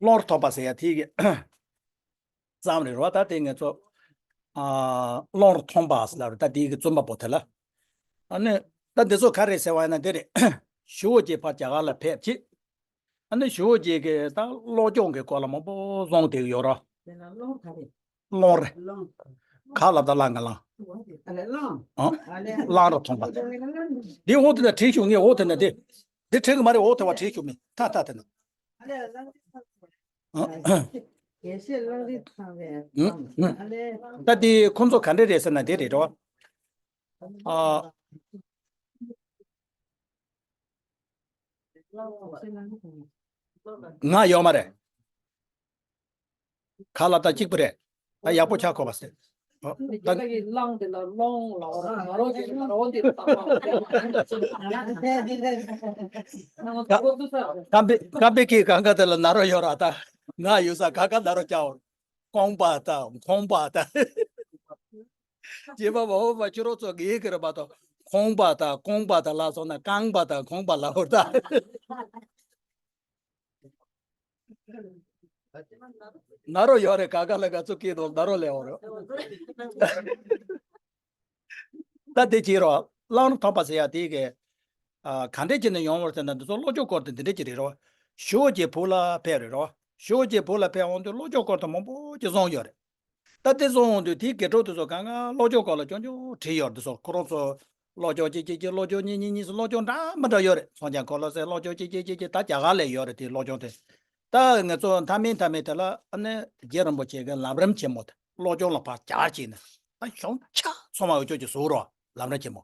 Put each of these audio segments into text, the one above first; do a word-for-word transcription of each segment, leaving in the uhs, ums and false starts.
ཀློང་རི་ཐོག་པ་ཟེར་ཡ་དེ་གི་ཙམ་རེད་རོ། ད་དེ་ང་ཚོ་ཨ་ཀློང་རི་ཐོག་པ་ཟེར་ལབ་རེད། ད་དེ་གི་རྩོམ་པ་པོ་དེ་ལ། ཨ་ནི་ད་འདི་ཚོ་ག་རེད་ཟེར་བ་ཡིན་ན་འདི་རེད། ཞུ་བོ་རྗེ་ཕར་རྒྱ་གར་ལ་ཕེབས་ཅིག་ཨ་ནི་ཞུ་བོ་རྗེ་གི་ད་སློབ་སྦྱོང་གི་སྐོར་ལ་མང་པོ་གསུངས་བསྡད་ཀྱི་ཡོད་རོ། དེ་ལ་ཀློང་ག་རེད། ཀློང་རེད། ཀློང་། ག་ལ་ད་ལང་ག་ལང་། ཨ་ལས་ཀློང་། ཨ་ལས་ཀློང་རི་ཐོག་པ། འདི་འོག་དེ་ན་བྲིས་བཞུགས་ངས། འོག་དེ་ན་དེ། འདི་བྲིས་གི་མ་རེད། འོག་དེ་བ་བྲིས་བཞུགས་མེད། ཐ་ཐ་དེ་ན། ཨ་ལས་ཀློང་རི་ཐོག་པ། ཨ། དགེ་བཤེས་ཀློང་རི་ཐོག་པའི་ཨ་ལས། ད་དེ་ཁོང་ཚོ་ག་འདྲ་རེད་ཟེར་ན་དེ་རེད་རོ། ཨ། ང་ཡོད་མ་རེད། ག་ལ་ད་གཅིག་པུ་རེད། ད་ཡག་པོ་ཆགས་དགོས་པ་ཟེར། ཨོ། ད་ཀློང་དེ་ལ་ཀློང་ལ་ང་རོ་དེ་ང་རོ་དེ་ད་ཀམ་པི་ཀམ་པི་ཀི་གང་ག་དེ་ལ་ན་རོ་ཡོད་ར། ད་ང་ཡོད་ས་ག་ག་ན་རོ་ཀྱའོ། ཀོང་པ་ད་ཁོང་པ་ད། རྗེས་མ་བ་བ་ཁྱོད་རོགས་ཚོ་གིས་ཀི་རེད་མ་གཏོགས། ཁོང་པ་དང་ཀོང་པ་དང་ལ་སོང་ན་རྐང་པ་དང་ཁོང་པ་ལ་འོར་ད། ན་རོ་ཡོད་རེད། ག་ག་ལ་ག་ཚོད་སྐྱེས་འདུག་ན་རོ་ལས་འོར། ད་དེ་བྱེད་རོགས། ཀློང་རི་ཐོག་པ་ཟེར་ཡ་དེ་གས། ཨ། ག་འདྲས་བྱས་ནས་ཡོང་བར་ཟེར་ན། འདི་ཚོ་བློ་སྦྱོང་སྐོར་དེ་འདི་འདྲས་ཅིག་རེད་རོ། ཞུ་བོ་རྗེ་བོད་ལ་ཕེབས་རེད་རོ། ཞུ་བོ་རྗེ་བོད་ལ་ཕེབས་འོང་དུས་བློ་སྦྱོང་སྐོར་དེ་མང་པོ་ཅིག་གསུངས་ཡོད་རེད། ད་དེ་གསུངས་འོང་དུས་དེའི་དགེ་ཕྲུག་དེ་ཚོ་གང་ག་བློ་སྦྱོང་སྐོར་ལ་རྐྱང་རྐྱང་བྲིས་ཡོད་རེད། འདི་ཚོ་ཁོ་རང་ཚོ་བློ་སྦྱོང་གཅིག་གཅིག་གཅིག་བློ་སྦྱོང་གཉིས་གཉིས་གཉིས་སུ་བློ་སྦྱོང་འདྲ་མི་འདྲ་ཡོད་རེད། སངས་རྒྱས་འཁོར་ལོ་ཟེར་བློ་སྦྱོང་གཅིག་གཅིག་གཅིག་གཅིག་ད་རྒྱ་གར་ལ་ཡོད་རེད། དེའི་བློ་སྦྱོང་དེ། ད་ང་ཚོ་མཐའ་མའི་མཐའ་མའི་དེ་ལ་ཨ་ནི་རྗེ་རིན་པོ་ཆེ་གི་ལམ་རིམ་ཆེན་མོ་དེ། བློ་སྦྱོང་ལ་ཕར་སྦྱར་བྱས་ནས་ད་གཞུང་ཆ་ཚང་བ་འོས་ཆོས་ཀྱི་ཟུར་རོ། ལམ་རིམ་ཆེན་མོ།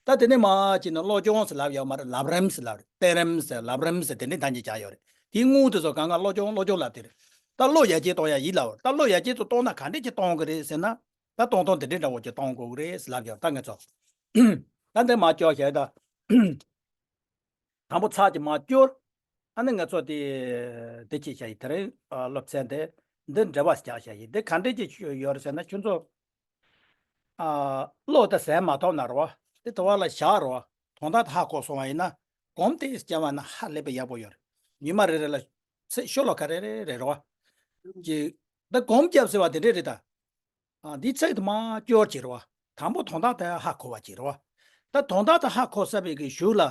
ད་དེ་ནས་མར་བྱས་ནས་བློ་སྦྱོང་ཟེར་ལབ་ཡོད་མ་རེད། ལམ་རིམ་ཟེར་ལབ་རེད། གཏན་རིམ་ཟེར་ལམ་རིམ་ཟེར་དེ་འདྲའི་ཐ་སྙད་སྦྱར་ཡོད་རེད། དེའི་དངུལ་དེ་ཚོ་གང་ག་བློ་སྦྱོང་བློ་སྦྱོང་ལབ་དེ་རེད། ད་བློ་ཡར་རྒྱས་གཏོང་ཡ་ཡིན་ལབ་རེད། ད་བློ་ཡར་རྒྱས་ཚོ་གཏོང་ན་ག་འདྲས་ཀྱི་གཏོང་གི་རེད་ཟེར་ན། ད་གཏོང་སྟངས་དེ་འདྲའི་འདྲ་བོ་ཅིག་གཏོང་དགོས་ཀྱི་རེད་ཟེར་ལབ་ཡོད། ད་ང་ཚོ་ད་འདི་མར་སྐྱོར་བྱས་ད། དང་པོ་ཚར་གྱི་མ་སྐྱོར། ཨ་ནི་ང་ཚོ་དེ་དེ་ཅི་བྱ་ཡི་དེ་རིང་ཨ་སློབ་ཚན་དེ་འདི་འབྲེལ་བ་རྒྱག་བྱ་ཡི་དེ་ག་འདྲས་ཀྱི་ཡོད་རེད་ཟེར་ན། ཁྱོད་ཚོ་ཨ་བློ་དེ་ཟིན་མ་ཐོབ་ན་རོ། དེ་དུ་བ་ལ་བཞག་རོ། དོན་དག་དེ་ཧ་གོ་སོང་བ་ཡིན་ན། གོམས་ཏེ་བྱས་པ་ན་ཧ་ལས་པའི་ཡག་པོ་ཡོད་རེད། ཉི་མ་རེ་རེ་ལ་ཚེ་ཤོ་ལོ་ཀ་རེ་རེ་རེ་རོ། ཅིག་ད་གོམས་རྒྱབ་ཟེར་བ་དེ་འདྲས་རེད་ད། ཨ། འདི་ཚིག་དེ་མར་སྐྱོར་བྱེད་རོ། དང་པོ་དོན་དག་དེ་ཧ་གོ་བ་བྱེད་རོ། ད་དོན་དག་དེ་ཧ་གོ་ཚར་བའི་གི་གཞུག་ལ།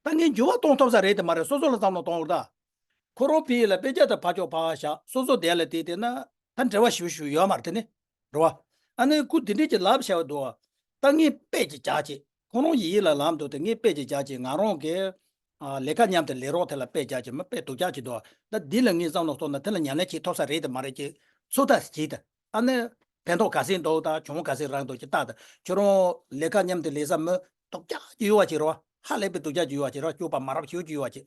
ད་ངས་འགྱུར་བ་གཏོང་ཐུབ་ས་རེད་དེ་མ་རེད། སོ་སོ་ལ་བསམ་བློ་གཏོང་རོགས་ད། ཁོ་རང་ཕི་ཡི་ལ་དཔེ་ཆ་དེ་ཕར་ཕྱོགས་ཕར་བཞག་སོ་སོ་དེ་ལ་བལྟས་བལྟས་ན་ད་འབྲེལ་བ་ཞུ་ཞུ་ཡོད་མ་རེད་དེ་ནི། རེད་བ། ཨ་ནི་ཁོ་དེ་འདྲས་ཀྱི་ལབ་བྱ་བ་འདུག་ད་ངས་དཔེ་ཅིག་རྒྱག་བྱེད། ཁོ་རང་ཡི་ཡི་ལ་ལམ་འདུག་དེ་ངས་དཔེ་ཅིག་རྒྱག་བྱེད། ང་རང་གི་ཨ་ལས་ཀ་མཉམ་དུ་ལས་རོགས་དེ་ལ་དཔེ་རྒྱག་བྱེད། མི་དཔེ་སྡུག་ཅག་ཅིག་འདུག་ད་འདི་ལ་ངས་བསམ་བློ་གཏོང་ན་དེ་ལ་ཉམས་ལེན་བྱེད་ཐུབ་ས་རེད་དེ་མ་རེད་ཅེས་ཚོད་ལྟ་བྱེད་དེ། ཨ་ནི་ཕན་ཐོགས་ག་ཚད་འདུག་ད་གྱོང་ག་ཚད་རག་འདུག་ཅེས་ལྟ་དེ། ཁྱོད་རང་ལས་ཀ་མཉམ་དུ་ལས་ས་མི་སྡུག་ཅག་ཅིག་ཡོད་བ་བྱེད་རོགས། ཧ་ལས་པའི་སྡུག་ཅག་ཅིག་ཡོད་བ་བྱེད་རོགས། སྐྱོ་པ་མ་རབས་ཞེ་པོ་ཅིག་ཡོད་བ་བྱེད།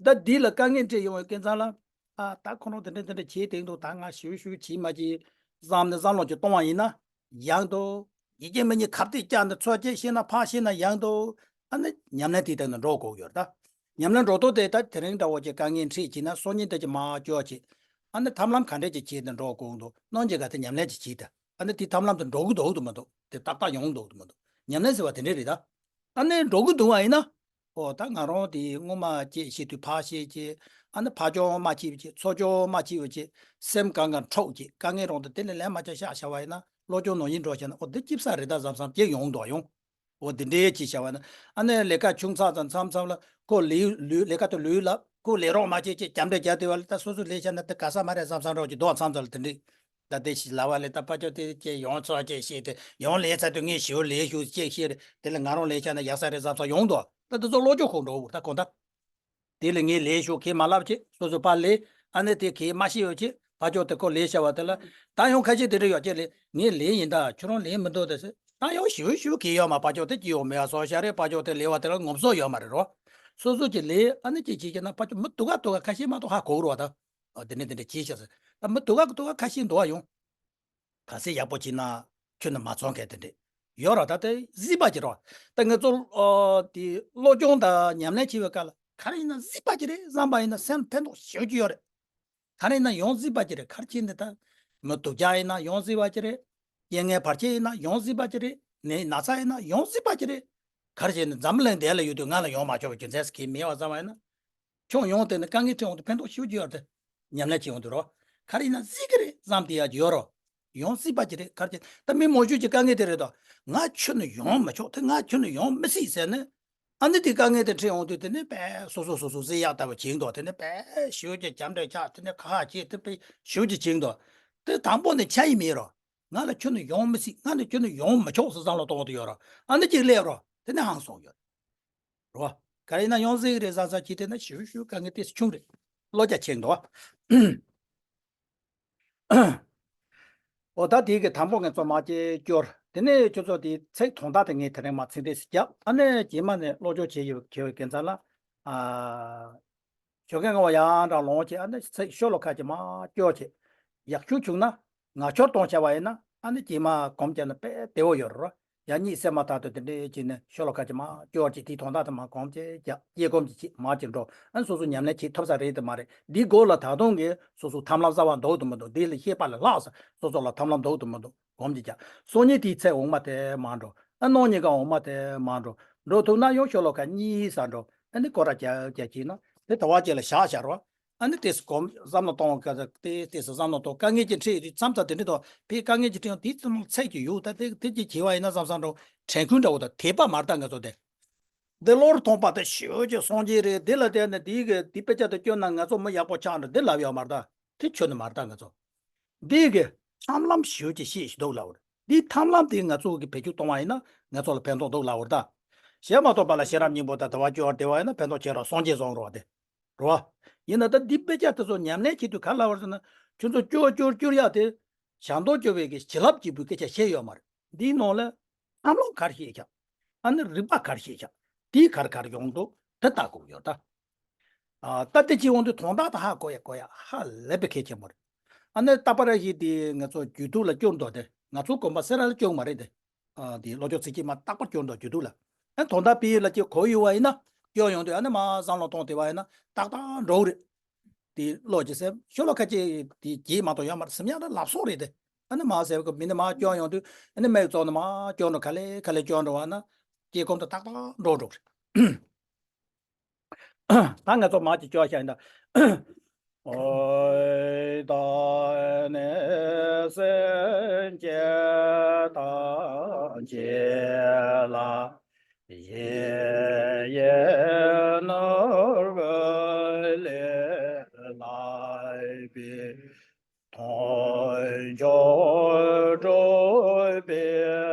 ད་འདི་ལ་དཀའ་ངལ་འཕྲད་ཡོང་བའི་སྐབས་ཙམ་ལ། ཨ། ད་ཁོ་རང་དེ་འདྲ་དེ་འདྲ་བྱེད་དེ་འདུག་ད་ང་ཞུ་ཞུ་བྱེད་མ་བྱེད་བསམ་ནས་བསམ་བློ་ཅིག་གཏོང་བ་ཡིན་ན། ཡང་འདུག་ཡིན་གཅིག་མིན་གཅིག་ཁ་གཏད་བཅག་ནས་ཚོད་ཅིག་བྱས་ན་ཕར་བྱས་ན་ཡང་འདུག་ཨ་ནི་ཉམས་ལེན་དེའི་སྟེང་ནས་འགྲོ་དགོས་ཡོད་རེད་ད། ཉམས་ལེན་འགྲོ་ཐོག་དེ་ད་དེ་རིང་འདྲ་བོ་ཅིག་དཀའ་ངལ་འཕྲད་བྱས་ན་སང་ཉིན་དེ་ཅིག་མར་སྐྱོར་བྱེད། ཨ་ནི་ཐབས་ལམ་ག་འདྲས་ཅིག་བྱས་ནས་འགྲོ་དགོས་འདུག་གནང་རྒྱུ་ག་དེ་ཉམས་ལེན་ཅིག་བྱེད་ད། ཨ་ནི་དེ་ཐབས་ལམ་དེ་འགྲོ་གི་འདུག་འདུག་མི་འདུག་དེ་ཏག་ཏག་ཡོང་འདུག་འདུག་མི་འདུག་ཉམས་ལེན་ཟེར་བ་དེ་འདྲས་རེད་ད། ཨ་ནི་འགྲོ་གི་འདུག་བ་ཡིན་ན། ཨོ་ད་ང་རང་དེ་སྔོན་མ་ཅིག་བྱེད་དུས་ཕར་བྱེད་ཅིག་ཨ་ནི་ཕར་སྦྱོང་མ་བྱེད་པ་ཅིག་ཚུར་སྦྱོང་མ་བྱེད་པ་ཅིག་སེམས་གང་ག་འཁྲུག་ཅིག་དཀའ་ངལ་རང་དུ་དེ་ལས་ལན་མ་ཆགས་ཤག་བྱ་བ་ཡིན་ན་བློ་སྦྱོང་ནང་བཞིན་འགྲོ་བྱས་ན། ཨོ་འདི་སྐྱིད་ས་རེད་ད་བསམ་བསམ་ཅིག་ཡོང་འདུག་ཡོང་། ཨོ་འདི་འདྲའི་ཅིག་བྱ་བ་ན། ཨ་ནི་ལས་ཀ་ཆུང་ཚགས་ཙམ་མཚམས་མཚམས་ལ་ཁོ་ལས་ལུས་ལས་ཀ་དེ་ལུས་ལ་ཁོ་ལས་རོགས་མ་བྱེད་ཅེས་རྒྱབ་འདྲེ་རྒྱག་དུས་བ་ལ། ད་སོ་སོ་ལས་བྱས་ན་དེ་ག་ས་མ་རེད་བསམ་བསམ་རོགས་ཀྱི་འདུག་མཚམས་མཚམས་ལ་དེ་འདྲའི། ད་དེ་ཞིག་ལབ་པ་ལས་ད་ཕར་ཕྱོགས་དེ་ཅེས་ཡོང་ཚོགས་ཅེས་བཤད་དེ་ཡོང་ལས་ཚར་དུས་ངས་ཞེ་པོ་ལས་ཞུ་ཅེས་བཤད་རེད། དེ་ལས་ང་རང་ལས་བྱས་ན་ཡག་ས་རེད་བསམ་བསམ་ཡོང་འདུག་ད་དེ་ཚོ་བློ་སྦྱོང་ཁོག་འགྲོ་དགོས་ད་གོ་ད། དེ་ལས་ངས་ལས་ཞུ་གས་མ་ལབ་ཅེས་སོ་སོ་ཕར་ལས། ཨ་ནི་དེ་གས་མ་ཤེས་ཡོད་ཅེས་ཕར་ཕྱོགས་དེ་ཁོ་ལས་བྱ་བ་དེ་ལ། ད་ཡང་ཁ་ཤས་དེ་འདྲ་ཡོད་ཅེས་ལས་ངས་ལས་ཡིན་ད་ཁྱོད་རང་ལས་མི་འདུག་དེ་ཟེར། ད་ཡང་ཞུ་ཞུ་གས་ཡོད་མ་ཕར་ཕྱོགས་དེ་ཅི་ཡོད་མེད་བ་སོ་ཤ་རེད། ཕར་ཕྱོགས་དེ་ལས་བ་དེ་ལ་ངོམ་སོ་ཡོད་མ་རེད་རོ། སོ་སོ་ཀྱི་ལས་ཨ་ནི་ཅི་བྱེད་ཀྱི་ན་ཕར་ཕྱོགས་མི་སྡུག་ག་སྡུག་ག་ཁ་ཤས་མ་གཏོགས་ཧ་གོ་གི་རོ་ད། ཨ་དེ་ནས་དེ་འདྲ་བྱེད་ཤག་ཟེར། ད་མི་སྡུག་ག་སྡུག་ག་ཁ་ཤས་འདུག་བ་ཡོང་། ག་ཚད་ཡག་པོ་བྱས་ན་ཁྱོན་ནས་མ་ཚོར་མཁན་དེ་འདྲས་ཡོད་ར། ད་དེ་གཟིགས་པ་ཅིག་རོ། ད་ང་ཚོ་ཨ་དེ་སློབ་སྦྱོང་དང་ཉམས་ལེན་བྱེད་པའི་སྐབས་ལ་ག་རེ་ཡིན་ན་གཟིགས་པ་ཅིག་རེད་བསམ་པ་ཡིན་ན་སེམས་ཕན་ཐོགས་ཞེ་པོ་ཅིག་ཡོད་རེད། ག་རེ་ཡིན་ན་ཡང་གཟིགས་པ་ཅིག་རེད། ག་རེ་བྱས་ནས་ད་མི་སྡུག་ཅག་ཡིན་ན་ཡང་གཟིགས་པ་ཅིག་རེད། རྐྱེན་ངན་བར་ཆད་ཡིན་ན་ཡང་གཟིགས་པ་ཅིག་རེད། ནད་ན་ཚ་ཡིན་ན་ཡང་གཟིགས་པ་ཅིག་རེད། ག་རེ་བྱས་ནས་འཛམ་གླིང་འདི་ལ་ཡོད་དུས་ང་ལ་ཡོང་མ་ཆོག་པའི་རྒྱུ་མཚན་ཟེར་གྱི་མེད་པ་བསམ་པ་ཡིན་ན། ཁྱོད་ཡོང་དེ་ནི་དཀའ་ངལ་འཕྲད་འོང་དུས་ཕན་ཐོགས་ཞེ་པོ་ཅིག་ཡོད་རེད། ཉམས་ལེན་བྱེད་ཡོང་དུས་རོ། ག་རེ་ཡིན་ན་སྲིད་ཀྱི་རེད་བསམ་དེ་ཡག་ཡོད་རོ། ཡོང་སྲིད་པ་ཅིག་རེད། ག་རེ་ད་མི་མང་ཤོས་ཀྱི་དཀའ་ངལ་དེ་རེད་དོ། ང་ཁྱོན་ནས་ཡོང་མི་ཆོག་དེ་ང་ཁྱོན་ནས་ཡོང་མི་སྲིད་ཟེར་ནས། ཨ་ནི་དེ་དཀའ་ངལ་དེ་འཕྲད་ཡོང་དུས་དེ་ནི་དཔེ་སོ་སོ་སོ་སོ་ཟེར་ཡག་ལྟ་བུ་བྱེད་འདུག་དེ་ནི་དཔེ་ཞེ་པོ་ཅིག་རྒྱབ་འདྲེ་ཆགས། དེ་ནི་ཁ་ཁ་བྱེད། དེ་དཔེ་ཞེ་པོ་ཅིག་བྱེད་འདུག་དེ་དང་པོ་ནས་ཆ་ཡི་མེད་རོ། ང་ལ་ཁྱོན་ནས་ཡོང་མི་སྲིད། ང་ནི་ཁྱོན་ནས་ཡོང་མི་ཆོག་ཟེར་བསམ་བློ་གཏོང་གི་ཡོད་རོ། ཨ་ནི་ཅིག་སླེབས་རོ། དེ་ནི་ཧང་སངས་ཡོད་རོ། ག་རེ་ཡིན་ན་ཡོང་སྲིད་ཀྱི་རེད་བསམ་བསམ་བྱས། དེ་ན་ཞུ་ཞུ་དཀའ་ངལ་ཏོག་ཙམ་བྱུང་རེད། བློ་རྒྱ་ཆེ་འདུག་འོ་ད་དེའི་གི་དང་པོ་ངས་ཚོ་མ་ཅིག་སྐྱོར། དེ་ནས་ཁྱོད་ཚོ་དེའི་ཚིག་དོན་དག་དེ་ངས་དེ་རིང་མ་ཚིག་འདེད་ཞིག་བརྒྱབ། ཨ་ནི་རྗེས་མ་ནས་བློ་སྦྱོང་བྱེད་ཡོད་མཁན་ཚོ་ལ། ཨ། ཞོགས་ཀས་སྔ་བ་ཡང་འདྲ་ལོངས་བྱས། ཨ་ནི་ཚིག་ཤོ་ལོ་ཁ་ཅིག་མ་སྐྱོར་བྱས། ཡག་ཤོས་བྱུང་ན། ངག་སྐྱོར་གཏོང་བྱ་བ་ཡིན་ན། ཨ་ནི་རྗེས་མ་སྒོམ་བྱས་ན་དཔེ་བདེ་བོ་ཡོད་རེད། ཡང་གཉིད་སད་མ་ཐག་ཏུ་དེ་འདྲས་བྱས་ནས་ཤོ་ལོ་ཁ་ཅིག་མ་སྐྱོར་བྱས། དེའི་དོན་དག་དེ་མ་སྒོམ་བྱས་རྒྱག་དཀྱིལ་སྒོམ་ཅིག་བྱས་མར་ཅིག་འགྲོ། ཨ་ནི་སོ་སོ་ཉམས་ལེན་བྱེད་ཐུབ་ས་རེད་དམ་མ་རེད། འདི་སྒོ་ལ་ད་དུང་གི་སོ་སོ་ཐབས་ལམ་གསར་བ་འདུག་དང་མི་འདུག་འདི་ལས་ཤེས་པ་ལས་ལྷག་ས་སོ་སོ་ལ་ཐབས་ལམ་འདུག་དང་མི་འདུག་སྒོམ་གྱི་རྒྱག་སང་ཉིན་དེའི་ཚེ་འོག་མ་དེ་མར་འགྲོ། ཨ་གནངས་ཉིན་གང་འོག་མ་དེ་མར་འགྲོ། འགྲོ་ཐུབ་ན་ཡང་ཤོ་ལོ་ཁ་གཉིས་ཙམ་འགྲོ། ཨ་ནི་སྐོར་ར་རྒྱག་རྒྱག་བྱས་ན་དེ་ད་བར་ཅིག་ལ་བཞག་བཞག་རོགས། ཨ་ནི་དེ་སྒོམ་བསམ་བློ་གཏོང་བ་དེ་དེ་བསམ་བློ་གཏོང་། དཀའ་ངལ་ཅིག་འཕྲད་ཡོད་དུས་མཚམས་མཚམས་དེ་འདྲ་དང་དེ་དཀའ་ངལ་ཅིག་འཕྲད་ཡོང་དུས་ཙམ་ལ་ཚད་ཀྱི་ཡོད། ད་དེ་དེ་ཅིག་བྱས་པ་ཡིན་ན་བསམ་བསམ་འགྲོ། དྲན་སྐུལ་འདྲ་བོ་དང་དད་པ་མ་རེད་ད་ང་ཚོ་དེ། འདི་བློར་ཐོངས་པ་དེ་ཞེ་པོ་ཅིག་སངས་རྒྱས་རེད། འདི་ལ་བརྟེན་ནས་འདིའི་གི་འདི་དཔེ་ཆ་དེ་སྐྱོན་ན་ང་ཚོ་མི་ཡག་པོ་ཆགས་འགྲོ། འདི་ལབ་ཡོད་མ་རེད་ད། དེ་ཁྱོན་ནས་མ་རེད་ད་ང་ཚོ། འདི་གི་ཐབས་ལམ་ཞེ་པོ་ཅིག་ཤེས་ཤིག་འདུག་ལབ་པ་རེད། འདི་ཐབས་ལམ་དེ་ང་ཚོ་གི་བེད་སྤྱོད་གཏོང་བ་ཡིན་ན་ང་ཚོ་ལ་ཕན་ཐོགས་འདུག་ལབ་པ་རེད་ད། ཞེ་མ་གཏོགས་པ་ལ་ཤེས་རབ་སྙིང་པོ་དང་དལ་བ་སྐྱོ་བར་བདེ་བ་ཡིན་ན་ཕན་ཐོགས་ཆེ་རོགས། སངས་རྒྱས་བཟང་རོགས་དེ། རེད་བ། ཡིན་ན་ད་འདི་དཔེ་ཆ་དེ་ཚོ་ཉམས་ལེན་བྱེད་དུས་ག་ལབ་པ་རེད་ཟེར་ན། ཁྱོད་ཚོ་སྐྱོར་སྐྱོར་སྐྱོར་ཡག་དེ། ཞག་འདོགས་སྐྱོར་བའི་གི་བྱིན་རླབས་སྐྱེས་བུའི་སྐད་ཆ་བཤད་ཡོད་མ་རེད། འདིའི་ནང་ལ། ཐབས་ལམ་ག་རེ་ཤེས་ཤག་ཨ་ནི་རིག་པ་ག་རེ་ཤེས་ཤག་དེའི་ག་རེ་ག་རེ་ཡོང་འདུག་དེ་ལྟ་དགོས་ཡོད་ད། ཨ་ད་དེ་ཅི་འོང་དུས་དོན་དག་དང་ཧ་གོ་ཡ་གོ་ཡ་ཧ་ལས་པའི་གལ་ཆེན་པོ་རེད། ཨ་ནི་རྟག་པར་ཞིག་དེ་ང་ཚོ་རྒྱུད་ཐུག་ལ་སྐྱོར་འདུག་དེ་ང་ཚོ་དགོན་པ་སེ་ར་ལ་སྐྱོར་མ་རེད་དེ། ཨ་དེ་བློ་སྦྱོང་ཚིག་གཅིག་མ་རྟག་པར་སྐྱོར་འདུག་རྒྱུད་ཐུག་ལ། ཨ་དོན་དག་དཔེ་ཡིད་ལ་ཅི་གོ་ཡོད་བ་ཡིན་ན། སྐྱོར་ཡོང་དུས་ཨ་ནི་མ་བསམ་བློ་གཏོང་བདེ་བ་ཡིན་ན་ཏག་ཏག་འགྲོ་གི་རེད། དེ་བློ་ཅིག་སེམས་ཤོ་ལོ་ཁ་ཅིག་དེ་རྒྱས་མ་གཏོགས་ཡོད་མ་རེད། སེམས་ཡག་ད་ལབ་སོང་རེད་དེ། ཨ་ནི་མ་ཟེར་གི་མི་ནི་མ་སྐྱོར་ཡོང་དུས་ཨ་ནི་མིག་བཙུམ་ནས་མ་སྐྱོར་འགྲོ། ག་ལེ་ག་ལེ་སྐྱོར་འགྲོ་བ་ན། སྐྱེ་ཁམས་དེ་ཏག་ཏག་འགྲོ་འགྲོ་གི་རེད། ད་ང་ཚོ་མ་ཅིག་སྐྱོར་བྱ་ཡིན་ད། ཨོའི་ད་ནི་སེམས་ཅན་ཐམས་ཅད་ལ། ཡིད་བཞིན་ནོར་བུ་ལས་བསླངས་པའི། དལ་འབྱོར་སྒྲུབ་པའི་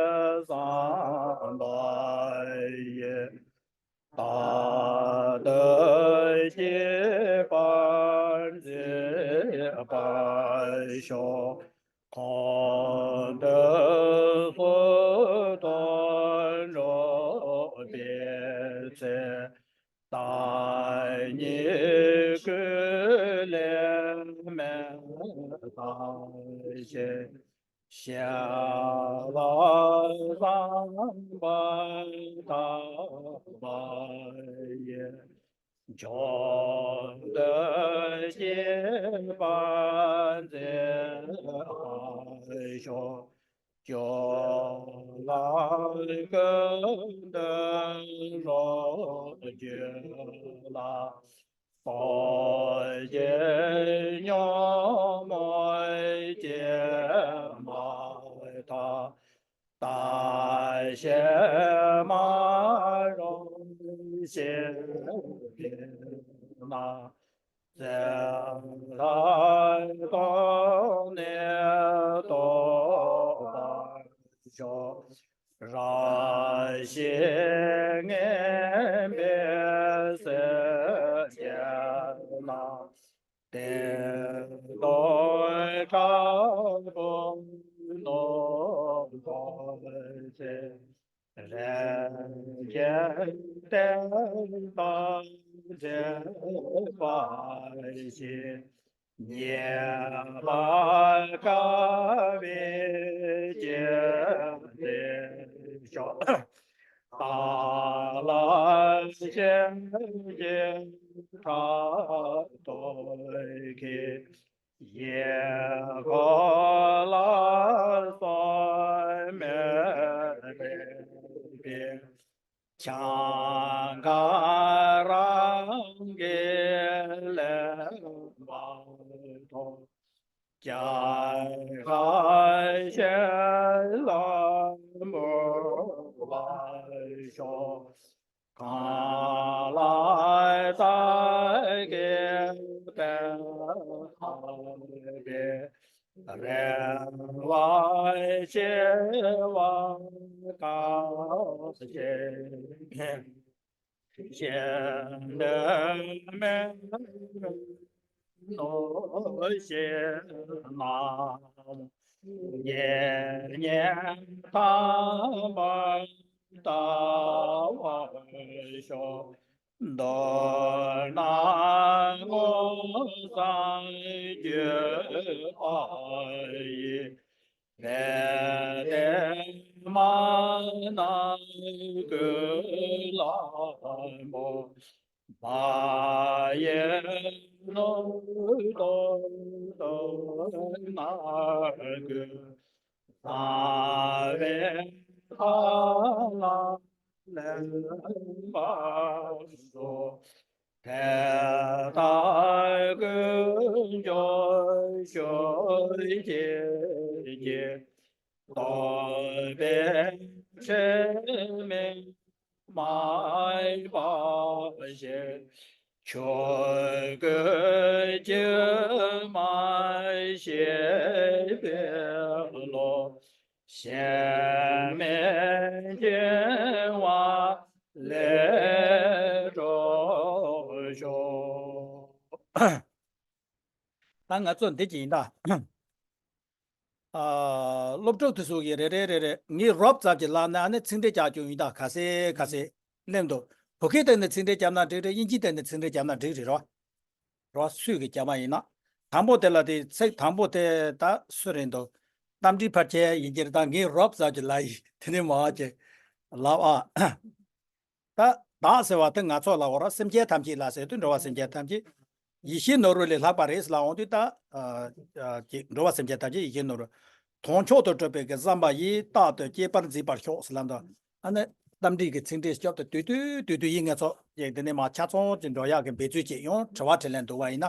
བསམ་པ་ཡིས། བདག་ཏུ་སྐྱེས་པ་མཛེས་པར་ཤོག་གང་དུ་སུ་དང་འགྲོགས་པའི་ཚེ། བདག་ཉིད་ཀུན་ལས་མེད་པ་ཞིག་ཞི་ལ་བསམ་པ་ཐག་པ་ཡིས། མཆོག་ཏུ་གཤེགས་པ་མཛད་པར་ཤོག་སྐྱོ་ལ་ཀུན་ཏུ་རོགས་གྱུར་ལ། སངས་རྒྱས་ཉོན་མོངས་སྐྱེས་མ་ཐག་བདག་གཞན་མ་རུངས་ཤིང་གི་ནང་། བཙན་དབང་དང་ནི་ཐོབ་པར་ཤོག་རང་བཞིན་ངེས་པའི་སེམས་ཅན་རྣམས། བདེ་སྟོང་དཀར་པོ་ནོར་བུ་ཆེ། རིན་ཆེན་གཏེར་དང་འབྱེད་པ་ཡིས། ཉེས་པ་དག་པའི་རྒྱུ་སྟེ་ཤོག་བདག་ལ་ཞེན་ཅིང་ཕྲག་དོག་གིས། ཡིད་ཁོ་ལ་སོགས་མེད་པའི། ཆང་ག་རང་གིས་ལེན་པ། རྒྱལ་བ་ཡིད་ལ་མོས་པར་ཤོག་གང་ལ་བདག་གིས་དད་པ་བསྐྱེད། རེ་བ་ཆེ་བ་གང་ཞིག་གཞན་དོན་མེད་ནོ་ཞེ་ན། ཡེ་ཉེས་ཐ་མར་ལྟ་བར་ཤོག་མདོར་ན་མངོན་སངས་རྒྱས་པ་ཡི། དེ་ལྟར་མ་ན་ཀུན་ལ་མོས། མ་ཡེངས་ནུས་དོན་དུ་ན་ཀུན། ལྟ་བའི་ཐ་ལ་ལེན་པར་ཤོག་དེ་ལྟར་ཀུན་འབྱུང་ཆོས་ཀྱི་རྒྱལ། རྟོག་པའི་ཕྲེང་མིག་མ་ཡེངས་པ་བཞིན། ཆོས་སྐུ་སྒྱུ་མར་ཤེས་པའི་བློ། གཞན་མི་འགྱུར་བ་ལས་གྲོལ་ཤོག་ད་ང་ཚོ་འདི་ཅིག་ཡིན་ད། ཨ། སློབ་ཕྲུག་དེ་ཚོ་གིས་རེ་རེ་རེ་རེ་ངས་རོབ་ཙམ་ཅིག་ལབ་ན་ཨ་ནི་ཚིག་འགྲེལ་རྒྱག་རྒྱུ་ཡིན་ད། ག་ཚོད་ག་ཚོད་སླེབས་འདུག་བོད་སྐད་སྟེང་ནས་ཚིག་འགྲེལ་བརྒྱབ་ན་འགྲིག་རེད། དབྱིན་ཇིའི་སྟེང་ནས་ཚིག་འགྲེལ་བརྒྱབ་ན་འགྲིག་རེད་རོ། རོ་སུས་གི་བརྒྱབ་པ་ཡིན་ན། དང་པོ་དེ་ལ་དེ་ཚིག་དང་པོ་དེ་ད་སུ་རེད་འདུག་རྟ་མགྲིན་ཕལ་ཆེར་ཡིན་གྱི་རེད། ད་ངས་རོབ་ཙམ་ཅིག་ལབ་ཡིན། དེ་ནས་མར་ཅིག་ལབ་ཨ། ད་བདག་ཟེར་བ་དེ་ང་ཚོ་ལ་འོ་ར་སེམས་ཅན་ཐམས་ཅད་ལ་ཟེར་དུས་འགྲོ་བ་སེམས་ཅན་ཐམས་ཅད་ཡིད་བཞིན་ནོར་བུ་ལས་ལྷག་པ་རེད་ལབ་འོང་དུས་ད། ཨ། ཅིག་འགྲོ་བ་སེམས་ཅན་ཐམས་ཅད་ཡིད་བཞིན་ནོར་བུ། དོན་མཆོག་ཏུ་གྲུབ་པའི་གི་བསམ་པ་ཡིས་རྟག་ཏུ་སྐྱེད་པར་མཛད་པར་ཤོག་ཟེར་ལབ་འདུག་ཨ་ནི་རྟ་མགྲིན་གྱི་ཚིག་འགྲེལ་སྐྱོབ་ཏུ་དུས་དུས་དུས་དུས་ཡིན། ང་ཚོ་ཡིག་འདི་ནས་མར་ཆ་ཚང་ཅིག་འགྲོ་ཡག་གི་འབད་རྩོལ་བྱེད་ཡོང་། དྲི་བ་དྲིས་ལན་འདུག་པ་ཡིན་ན།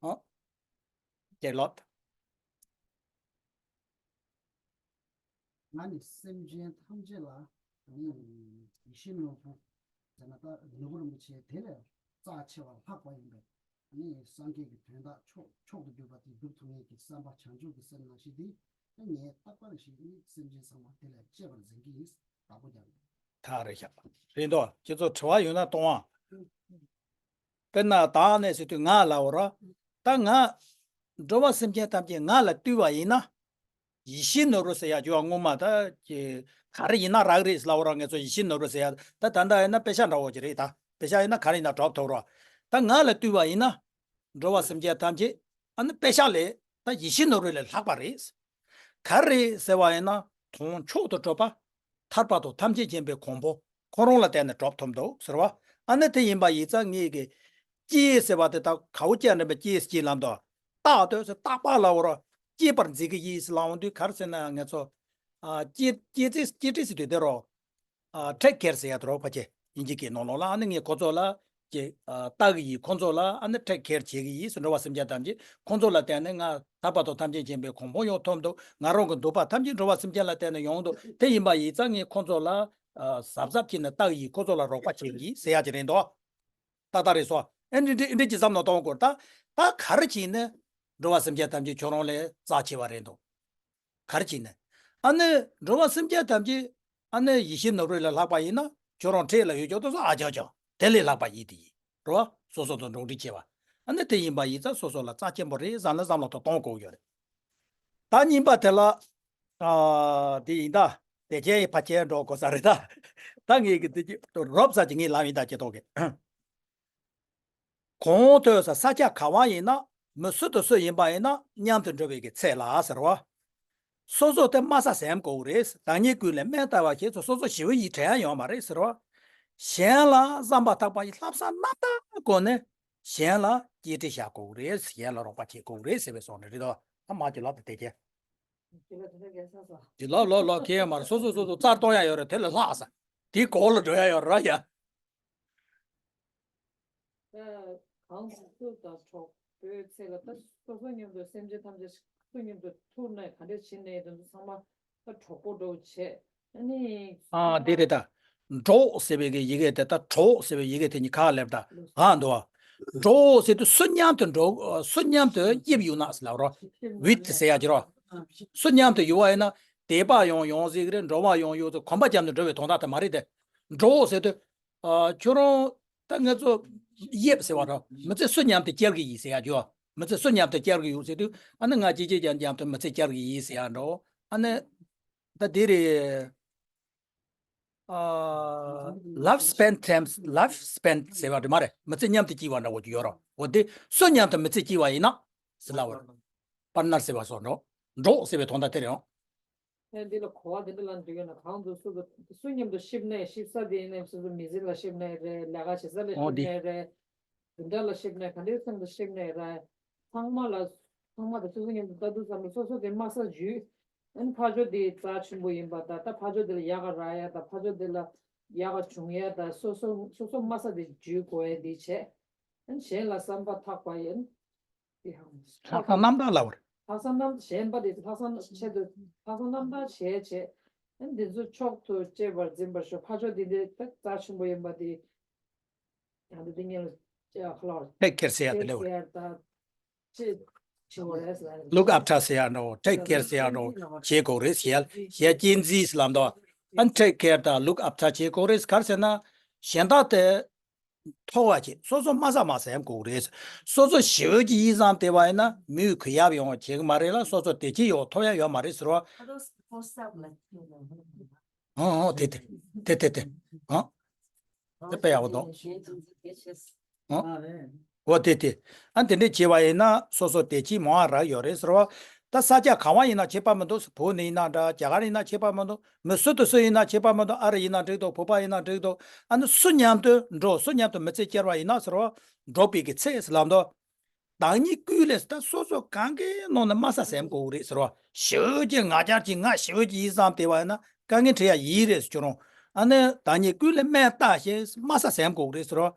ཨོ། ཀྱེ་ལོད། ང་ནི་སེམས་ཅན་ཐམས་ཅད་ལ་ཡིད་བཞིན་ནོར་བུ་ཟེར་ན་ད་ནོར་བུ་རིན་པོ་ཆེ་དེ་ལས་རྩ་ཆེ་བ་ལྷག་པ་ཡིན་པས། ནི་སངས་རྒྱས་ཀྱི་དོན་དག་མཆོག་མཆོག་ཏུ་གྱུར་པ་དེ་སྒྲུབ་ཐུབ་མཁན་གྱི་བསམ་པ་བྱང་ཆུབ་ཀྱི་སེམས་ནང་བཞིན་དེ་ནི་ངས་རྟག་པར་ཞིག་ནི་སེམས་ཅན་ཚང་མ་དེ་ལས་གཅེས་པར་འཛིན་གྱི་ཡིན། བདག་པོ་རྒྱག་གི་ཐག་རེད་ཤག་རེད་འདུག་ཁྱེད་ཚོ་དྲི་བ་ཡོད་ན་གཏོང་ཨ། དཔེར་ན་བདག་ནས་ཟེར་དུས་ང་ལབ་པ་ར། ད་ང་འགྲོ་བ་སེམས་ཅན་ཐམས་ཅད་ང་ལ་བཏུལ་བ་ཡིན་ན། ཡིད་བཞིན་ནོར་བུ་ཟེར་ཡག་རྒྱུ་བ་སྔོན་མ་ད་ཀྱི་ག་རེ་ཡིན་ན་རག་རེད་ལབ་པ་ར། ང་ཚོ་ཡིད་བཞིན་ནོར་བུ་ཟེར་ཡག་ད་ད་ལྟ་ཡིན་ན་པེ་ཤག་འདྲ་བོ་ཅིག་རེད། ད་པེ་ཤག་ཡིན་ན་ག་རེ་ཡིན་ན་སྒྲུབ་ཐུབ་རོགས། ད་ང་ལ་བཏུལ་བ་ཡིན་ན། འགྲོ་བ་སེམས་ཅན་ཐམས་ཅད་ཨ་ནི་པེ་ཤག་ལས་ད་ཡིད་བཞིན་ནོར་བུ་ལས་ལྷག་པ་རེད། ག་རེ་ཟེར་བ་ཡིན་ན་དོན་མཆོག་ཏུ་གྲུབ་པ། ཐར་པ་དང་ཐམས་ཅད་མཁྱེན་པའི་གོ་འཕང་ཁོ་རང་ལ་བརྟེན་ནས་གྲུབ་ཐུབ་འདུག་ཟེར་བ། ཨ་ནི་དེ་ཡིན་པ་ཡིན་ཙང་ངེད་ཀྱི་སྐྱེས་ཟེར་བ་དེ་ད་ག་བོ་སྐྱེས་འདྲ་མི་སྐྱེས་སྐྱེས་ལབ་འདུག་རྟག་ཏུ་ཟེར་རྟག་པ་ལབ་པ་ར། སྐྱེད་པར་མཛད་ཀྱི་ཡིན་ཟེར་ལབ་འོང་དུས་ག་རེ་ཟེར་ན་ང་ཚོ། ཨ། སྐྱེད་སྐྱེད་ཚེ་སྐྱེད་ཚེ་ཟེར་དུས་དེ་རོ། ཨ། ཊེག་ཀེར་ཟེར་ཡ་དེ་རོ་ཕལ་ཆེར་དབྱིན་ཇི་སྐད་ནང་ལོགས་ལ་ཨ་ནི་ངས་ཁོ་ཚོ་ལ་ཀྱི། ཨ། ལྟ་གི་ཡིན། ཁོ་ཚོ་ལ་ཨ་ནི་ཊེག་ཀེར་བྱེད་ཀྱི་ཡིན་ཟེར། འགྲོ་བ་སེམས་ཅན་ཐམས་ཅད་ཁོ་ཚོ་ལ་བརྟེན་ནས་ང་ཐར་པ་དང་ཐམས་ཅད་མཁྱེན་པའི་གོ་འཕང་ཡོང་ཐུབ་འདུག་ང་རང་གི་འདོད་པ་ཐམས་ཅད་འགྲོ་བ་སེམས་ཅན་ལ་བརྟེན་ནས་ཡོང་འདུག་དེ་ཡིན་པ་ཡིན་ཙང་ངས་ཁོ་ཚོ་ལ། ཨ། གཟབ་གཟབ་བྱས་ནས་ལྟ་གི་ཡིན། ཁོ་ཚོ་ལ་རོགས་པ་བྱེད་ཀྱི་ཡིན་ཟེར་ཡ་ཅིག་རེད་འདུག་ཏག་ཏག་རེད་སོ། ཨེ་འདི་འདི་འདི་ཅི་བསམ་བློ་གཏོང་དགོས། ད་ད་ག་རེ་བྱས་ནས་འགྲོ་བ་སེམས་ཅན་ཐམས་ཅད་ཁྱོད་རང་ལས་རྩ་ཆེ་བ་རེད་འདུག་ག་རེ་བྱས་ནས། ཨ་ནི་འགྲོ་བ་སེམས་ཅན་ཐམས་ཅད་ཨ་ནི་ཡིད་བཞིན་ནོར་བུ་ལས་ལྷག་པ་ཡིན་ན་ཁྱོད་རང་འཕྲད་ལ་ཡོད་ཀྱོག་ཏུ་སོ་ཨ་ཅག་ཅག་དེ་ལས་ལྷག་པ་ཡིན་དེ་ཡིན་རོ། སོ་སོ་དང་འགྲོགས་འདྲིས་བྱེད་པ། ཨ་ནི་དེ་ཡིན་པ་ཡིན་ཙང་སོ་སོ་ལ་རྩ་ཆེན་པོ་རེད་བསམ་ན་བསམ་བློ་ཐོག་གཏོང་དགོས་ཡོད་རེད། ད་གཉིས་པ་དེ་ལ། ཨ། དེ་ཡིན་ད། དེ་ཁྱེད་ཕ་ཁྱེད་འགྲོ་དགོས་ས་རེད་ད། ད་ངས་གི་དེ་རོབ་ཙམ་གྱི་ངས་ལབ་ཡིན་ད་ཁྱེད་ཐོག་གི་གོང་དུ་ས་ས་ཆ་ག་བ་ཡིན་ན་མི་སུ་དང་སུ་ཡིན་པ་ཡིན་ན་མཉམ་དུ་འགྲོ་བའི་གི་ཚད་ལ་ཟེར་བ། སོ་སོ་དེ་དམའ་ས་ཟེར་དགོས་རེད། བདག་ཉིད་ཀུན་ལས་དམན་ལྟ་བ་ཞེས་སོ་སོ་སོ་ཞི་བ་ཡིས་དྲན་ཡ་ཡོད་མ་རེད་ཟེར་བ། གཞན་ལ་བསམ་པ་ཐག་པ་ཡིས་ལྷག་བསམ་རྣམ་དག་སྒོ་ནས་གཞན་ལ་གཅེས་སྤྲས་བྱ་དགོས་རེད། གཞན་ལ་རོགས་པ་བྱེད་དགོས་རེད་ཟེར་བའི་སོང་ནས་རེད་དོ། ཨ་མ་གྱི་ལབ་དེ་དེ་གྱེ། ཀྱི་ལོ་ལོ་ལོ་ཁེ་མར་སོ་སོ་སོ་སོ་རྩར་གཏོང་ཡ་ཡོད་རེད། དེ་ལས་ལྷག་ས་དེའི་གོ་ལ་འགྲོ་ཡ་ཡོད་ར་ཡ། ཨེ། གང་ཟག་སུ་དང་ཕྱོགས། པོའི་ཚེ་ལ་ད་སོ་སོ་མཉམ་དུ་སེམས་ཅན་ཐམས་ཅད་སུ་མཉམ་དུ་ཐུག་ནས་ག་འདྲས་བྱེད་ནས་དེ་ཚོ་ཚང་མ་ད་གྲོགས་པོ་འདྲ་བོ་བྱས། ཨ་ནི་ཨ་དེ་རེད་ད། གྲོགས་ཟེར་བའི་གི་ཡི་གེ་དེ་ད་གྲོགས་ཟེར་བའི་ཡི་གེ་དེ་གཉིས་ཁ་སླེབས་ད་ཨ་འདུག་བ། གྲོགས་ཟེར་དུས་སུ་མཉམ་དུ་འགྲོ་སུ་མཉམ་དུ་དབྱིབས་ཡོད་ན་ཟེར་ལབ་རོ། ཝིད་ཟེར་ཡ་ཅི་རོ། སུ་མཉམ་དུ་ཡོད་བ་ཡིན་ན་དེད་པ་ཡང་ཡོང་ཟིག་རེད། འགྲོ་བ་ཡང་ཡོད་ཚོ་གོམ་པ་རྒྱབ་ནས་འགྲོ་བའི་དོན་དག་དེ་མ་རེད་དེ། གྲོགས་ཟེར་དུས། ཨ་ཁྱོད་རང་ད་ང་ཚོ་དབྱིབས་ཟེར་བ་རོ། མི་ཚེ་སུ་མཉམ་དུ་སྐྱེལ་གི་ཡིན་ཟེར་ཡ་ཅོ། མི་ཚེ་སུ་མཉམ་དུ་སྐྱེལ་གི་ཡོད་ཟེར་དུས་ཨ་ནི་ང་ཅི་ཅི་ཀྱང་མཉམ་དུ་མི་ཚེ་སྐྱེལ་གི་ཡིན་ཟེར་ཡ་འགྲོ། ཨ་ནི་ད་དེ་རེད། ཨ་life spent time, life spent ཟེར་བ་དེ་མ་རེད། མི་ཚེ་མཉམ་དུ་སྐྱེལ་བ་འདྲ་བོ་ཅིག་ཡོད་རོ། འོ་དེ་སུ་མཉམ་དུ་མི་ཚེ་སྐྱེལ་བ་ཡིན་ན་ཟེར་ལབ་པ་རེད། པར་ནར་ཟེར་བ་སོགས་འགྲོ། གྲོགས་ཟེར་བའི་དོན་དག་དེ་རེད་ཨང་། ཨེ་འདི་ལ་གོ་བ་འདི་འདྲ་ལ་འདུག་ཡོད་ན་གང་དུ་སུ་དང་སུ་མཉམ་དུ་གཤིབ་ནས་གཤིབ་ས་དེ་ཡིན་ནའི་སོ་སོ་མི་ཚེ་ལ་གཤིབ་ནའི་རེད། ལས་ཀ་བྱེད་ས་ལ་ཨོ་གཤིབ་འདི་ནའི་རེད། འདི་འདྲ་ལ་གཤིབ་ནའི་ག་འདྲའི་སེམས་ལ་གཤིབ་ནའི་རེད། ཚང་མ་ལ་ཚང་མ་དང་སོ་སོ་མཉམ་དུ་ལྟ་དུས་ཙམ་ལ་སོ་སོ་དེ་དམའ་ས་འཇུས། ཨ་ནི་ཕར་ཕྱོགས་དེ་རྩ་ཆེན་པོ་ཡིན་པ་དང་ད་ཕར་ཕྱོགས་དེ་ལ་ཡག་ག་རག་ཡ་དང་ཕར་ཕྱོགས་དེ་ལ་ཡག་ག་བྱུང་ཡ་དང་སོ་སོ་སོ་སོ་དམའ་ས་དེ་འཇུས་དགོས་ཡ་དེ་བྱས། ཨ་ནི་གཞན་ལ་བསམ་པ་ཐག་པ་ཡིན། ལྷག་བསམ་རྣམ་དག་ལབ་པ་རེད། ལྷག་བསམ་རྣམ་གཞན་པ་དེ་ལྷག་བསམ་ཆེད་དུ་ལྷག་བསམ་རྣམ་དག་བྱས་བྱས། ཨ་ནི་འདི་ཚོ་མཆོག་ཏུ་གཅེས་པར་འཛིན་པར་ཤོག་ཕར་ཕྱོགས་འདི་འདྲའི་རྩ་ཆེན་པོ་ཡིན་པ་དེ། ཡང་འདི་འདི་ཉིད་ལ་ཁ་ལོ། Take care ཟེར་ཡ་དེ་ལེ་བ། ཅེས་ཆེ་བ་རེད་ཟེར། Look after ཟེར་ཡ་འགྲོ། Take care ཟེར་ཡ་འགྲོ། བྱེད་དགོས་རེད་ཟེར་ཡ། ཞེས་གཅེས་འཛིན་ཟེར་ལབ་འདུག་ཨ་ནི་take care དང་look after བྱེད་དགོས་རེད། ག་རེ་ཟེར་ན་གཞན་དག་དེ། མཐོ་བ་བྱེད། སོ་སོ་དམའ་ས་མ་སེམས་དགོས་རེད། སོ་སོ་ཞི་བའི་གི་ཡིད་བཟང་དེ་བ་ཡིན་ན་མིའི་གུས་ཡབ་ཡོང་བ་བྱེད་གི་མ་རེད་ལ་སོ་སོ་བདེ་སྐྱིད་ཡོང་ཐོབ་ཡ་ཡོད་མ་རེད་ཟེར་བ། ཨོ་ཨོ་དེ་དེ་དེ་དེ་དེ་ཨ་དེ་དཔེ་ཡག་པོ་འདུག་ཨོ་དེ་དེ་ཨ་དེ་འདྲས་བྱེད་བ་ཡིན་ན་སོ་སོ་བདེ་སྐྱིད་མང་བ་རག་ཡོད་རེད་ཟེར་བ། ད་ས་ཆ་གང་བ་ཡིན་ན་ཁྱད་པར་མི་འདུག་བོད་ནས་ཡིན་ན་འདྲ། རྒྱ་གར་ཡིན་ན་ཁྱད་པར་མི་འདུག་མི་སུ་དང་སུ་ཡིན་ན་ཁྱད་པར་མི་འདུག་ཨ་རི་ཡིན་ན་འགྲིག་འདུག་བོད་པ་ཡིན་ན་འགྲིག་འདུག་ཨ་ནི་སུ་མཉམ་དུ་འགྲོ། སུ་མཉམ་དུ་མི་ཚེ་སྐྱེལ་བ་ཡིན་ན་ཟེར་བ། འགྲོགས་པའི་གི་ཚེ་ཟེར་ལབ་འདུག་བདག་ཉིད་ཀུན་ལས་ད་སོ་སོ་གང་གའི་ནང་ནས་དམའ་ས་སེམས་དགོས་རེད་ཟེར་བ། ཞི་བའི་གི་ང་རྒྱལ་གྱི་ང་ཞི་བའི་གི་ཡིད་བཟང་དེ་བ་ཡིན་ན་དཀའ་ངལ་འཕྲད་ཡ་ཡིན་རེད་ཟེར་ཁྱོད་རང་། ཨ་ནི་བདག་ཉིད་ཀུན་ལས་དམན་བལྟ་ཞེས་དམའ་ས་སེམས་དགོས་རེད་ཟེར་བ།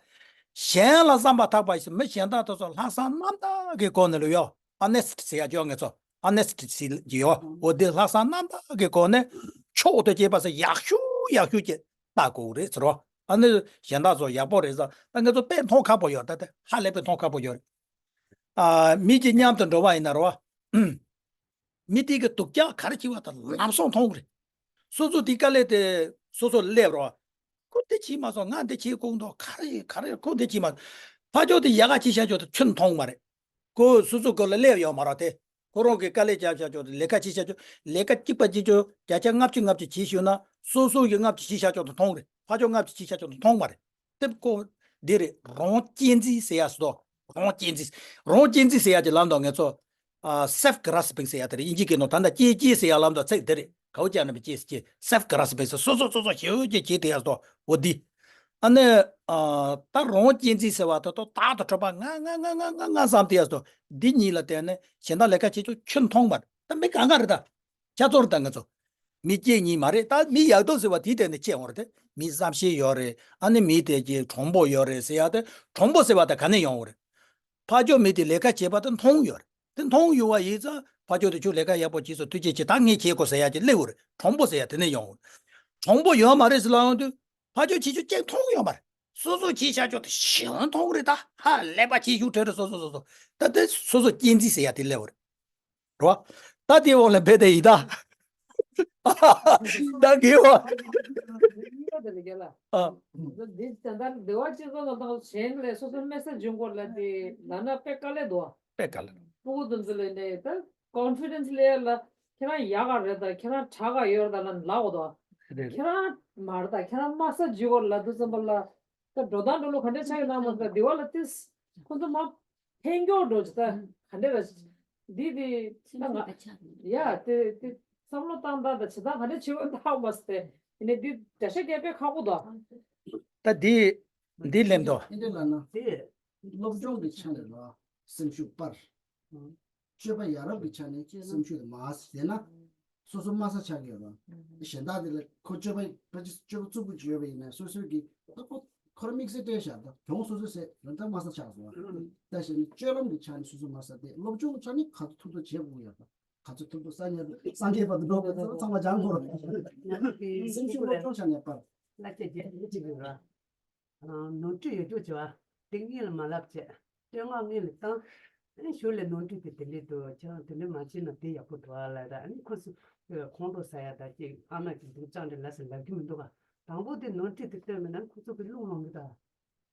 གཞན་ལ་བསམ་པ་ཐག་པ་ཞིག་མི་གཞན་དག་དེ་ཚོ་ལྷག་བསམ་རྣམ་དག་གི་སྒོ་ནས་ལོས་ཡོད། honest ཟེར་ཡ་ཅོ་ངེད་ཚོ་honest ཟེར་གྱི་ཡོད། འོ་དེ་ལྷག་བསམ་རྣམ་དག་གི་སྒོ་ནས་མཆོག་ཏུ་གཅེས་པ་ཟེར་ཡག་ཤོས་ཡག་ཤོས་ཀྱི་ལྟ་དགོས་རེད་ཟེར་བ། ཨ་ནི་གཞན་དག་ཚོ་ཡག་པོ་རེད་ཟེར། ད་ངེད་ཚོ་དཔེ་མཐོང་ཁག་པོ་ཡོད། ད་དེ་ཧ་ལས་པའི་མཐོང་ཁག་པོ་ཡོད་རེད། ཨ་མི་གཅིག་མཉམ་དུ་འགྲོ་བ་ཡིན་ན་རེད་བ། མི་དེ་གི་སྡུག་ཅག་ག་རེ་བྱེད་པ་དང་ལམ་སང་མཐོང་གི་རེད། སོ་སོ་དེ་དཀའ་ལས་དེ་སོ་སོ་སླེབས་རོགས། ཁོ་འདི་བྱེད་མ་སོང་། ང་འདི་བྱེད་དགོས་འདུག་ག་རེ་ག་རེ་ཁོ་འདི་བྱེད་མ་སོང་། ཕ་ཇོ་དེ་ཡག་ག་བྱེད་བྱ་ཆོག་དེ་ཁྱོན་མཐོང་མ་རེད། ཁོ་སོ་སོ་སྐོར་ལ་སླེབས་ཡོད་མ་རེད་དེ། ཁོ་རང་གི་དཀའ་ལས་རྒྱབ་བྱ་ཆོག་དེ་ལས་ཀ་བྱེད་བྱ་ཆོག་ལས་ཀ་གཅིག་པ་གཅིག་ཆོག་བརྒྱ་ཆ་ལྔ་བཅུ་ལྔ་བཅུ་བྱེད་ཞུ་ན་སོ་སོ་ཡི་ལྔ་བཅུ་བྱེད་བྱ་ཆོག་དེ་མཐོང་རེད། ཕ་ཇོ་ལྔ་བཅུ་བྱེད་བྱ་ཆོག་དེ་མཐོང་མ་རེད། དེབ་ཀོ། འདི་རེད། རང་གཅེས་འཛིན་ཟེར་ཡ་སོ། རང་གཅེས་འཛིན། རང་གཅེས་འཛིན་ཟེར་ཡ་གྱི་ལམ་དང་ངེད་ཚོ། ཨ་self grasping ཟེར་ཡ་དེ་རེད། དབྱིན་ཇི་སྐད་ནང་ད་ལྟ་གཅེས་གཅེས་ཟེར་ཡ་ལམ་དང་ཚིག་འདི་རེད། གའུ་ཅག་ན་པའི་གཅེས་གཅེས་self grasping ཟེར་སོ་སོ་སོ་སོ་ཞེ་པོ་ཅིག་བྱེད་དེ་ཡ་སོ། འོ་འདི། ཨ་ནི། ཨ་ད་རང་གཅེས་འཛིན་ཟེར་བ་ད་ལྟ་བདག་ཏུ་གྲུབ་པ་ང་ང་ང་ང་ང་ང་བསམ་དེ་ཡ་སོ། འདི་གཉིས་ལ་བརྟེན་ནས་གཞན་དག་ལས་ཀ་བྱེད་ཆོག་ཁྱོན་མཐོང་མ་རེད། ད་མི་གང་ག་རེད་ད། ཁྱ་ཚོར་དང་ང་ཚོ། མི་སྐྱེ་གཉིས་མ་རེད། ད་མི་ཡག་སྡུག་ཟེར་བ་དེའི་སྟེང་ནས་སྐྱེ་འོང་རེད་དེ། མི་བསམ་ཤེས་ཡོད་རེད། ཨ་ནི་མི་དེ་གྱི་གྲོང་པོ་ཡོད་རེད་ཟེར་ཡ་དེ། གྲོང་པོ་ཟེར་བ་དེ་ག་ནས་ཡོང་བ་རེད། ཕ་ཇོ་མི་དེ་ལས་ཀ་བྱེད་པ་དེ་མཐོང་ཡོད་རེད། དེ་མཐོང་ཡོད་བ་ཡིན་ཙང་ཕ་ཇོ་དེ་ཁྱོད་ལས་ཀ་ཡག་པོ་བྱས་སོང་ཐུགས་རྗེ་ཆེ། ད་ངས་བྱེད་དགོས་ཟེར་ཡ་ཅིག་སླེབས་ཡོད་རེད། གྲོང་པོ་ཟེར་ཡ་དེ་ནས་ཡོང་བ་རེད། གྲོང་པོ་ཡོད་མ་རེད་ཟེར་ལབ་ཡོང་དུས། ཕ་ཇོ་ཁྱེད་ཆོ་ཅིག་མཐོང་ཡོད་མ་རེད། སོ་སོ་ཁྱེད་ཤ་ཅོ་དེ་ཞིང་མཐོང་རེད་ད། ཧ་ལས་པ་ཁྱེད་ཤུགས་ཁྲེལ་རེད་སོ་སོ་སོ་སོ། ད་དེ་སོ་སོ་གཅེས་འཛིན་ཟེར་ཡ་དེ་སླེབས་པ་རེད། རོ། ད་དེ་འོག་ལ་བེད་དེ་ཡིན་ད། ད་དགེ་བ། ཨ། འདི་ད་ལྟ་འདི་བ་གཅིག་པ་ལ་དང་གཞན་ལས་སོ་སོ་དམིགས་བསལ་འཇོན་སྐོར་ལ་དེ་ལ་ན་དཔེ་དཀའ་ལས་འདུག་དཔེ་དཀའ་ལས། སྤུ་གུ་དེ་ཚོ་ལས་ནས་ད་ཀོན་ཕི་ཌེན་སི་ལེ་ཡར་ལ་ཁྱེད་རང་ཡག་ག་རེད་ད། ཁྱེད་རང་དྲག་ག་ཡོད་རེད་ད་ལབ་ནས་ལབ་འོ་དོ། རེད། ཁྱེད་རང་མ་རེད་ད། ཁྱེད་རང་དམའ་ས་འཇུས་སྐོར་ལ་དུས་ཙམ་པ་ལ་ད་འགྲོ་སྟངས་འགྲོ་ལུགས་ག་འདྲས་ཆགས་ཡོད་ན་མ་ཟད་དེ་བ་ལ་ཏིས་ཁོ་ཚོ་མ་ཕན་གྱོགས་འགྲོ་ཅི་ད་ག་འདྲས་ལ་འདི་དེ་ད་ང་ཡ་དེ་དེ་བསམ་བློ་བཏང་སྟངས་ད་བྱེད་སྟངས་ག་འདྲས་བྱེད་དགོས་འདུག་མ་ཟད་དེ་ནས་འདི་འགྲེལ་བཤད་རྒྱག་དཔེ་ཁག་པོ་འདུག་ད་འདི་འདི་ལེན་དོ། ཨེ་འདྲས་ལབ་ན་དེ་སློབ་སྦྱོང་གི་ཆ་ནས་ལ་སེམས་ཤུགས་སྤར། སྤྱོད་པ་ཡ་རབས་ཀྱི་ཆ་ནས་སེམས་ཤུགས་དེ་མར་ཟེར་ན། སོ་སོ་དམའ་ས་ཆགས་ཀྱི་ཡོད་རེད། གཞན་དག་དེ་ལ་ཁོ་སྤྱོད་པ་ཕལ་ཆེར་སྤྱོད་པ་རྩུབ་པོ་ཅིག་ཡོད་པ་ཡིན་ན་སོ་སོའི་གི་ད་ཁོ་ ཁོ་རང་དམིགས་བསལ་སྤྲད་བཞག་ད་གྱོང་སོ་སོས་སེ་རང་ད་མ་ས་ཆགས་སོང་བ། ད་བྱས་ནས་སྤྱོད་ལམ་གྱི་ཆ་ནས་སོ་སོ་མ་ས་དེ་སློབ་སྦྱོང་གི་ཆ་ནས་ག་ཚོད་ཐུབ་ཐུབ་བྱེད་དགོས་ཡོད་པ། ག་ཚོད་ཐུབ་ཐུབ་སངས་རྒྱས་སངས་རྒྱས་བར་དུ་འགྲོ་དགོས་ཚོད་ཚང་མ་སྦྱང་དགོས་རེད། སེམས་ཤུགས་སློབ་སྦྱོང་ཆ་ནས་པར། ལ་ཅེ་རྒྱལ་ཅིག་ཡོད་ར། ནོར་འཁྲུལ་ཡོད་རྒྱུ་བྱ་བ། དེ་སྔོན་ལ་མ་ལབ་བྱས། བསྟོད་བསྔགས་སྔོན་ལ་བཏང་། ཨ་ནི་གཞུག་ལ་ནོར་འཁྲུལ་དེ་དེ་འདྲས་འདུག་ཁྱེད་རང་དེ་འདྲས་མ་བྱས་ན་དེ་ཡག་པོ་འདུག་ཨ་ལབ་ད། ཨ་ནི་ཁོ་ཚོ་ཁོང་ཁྲོ་ཟ་ཡ་ད་ཅིག་ཨ་མ་ཅིག་འདུག་ཅང་འདྲ་ལ་ཟེར་ལབ་རྒྱུ་མི་འདུག་ག་དང་པོ་དེ་ནོར་འཁྲུལ་དེ་བསྟོད་མེད་ན་ཁོ་ཚོ་གི་བློ་ལོང་གི་ད།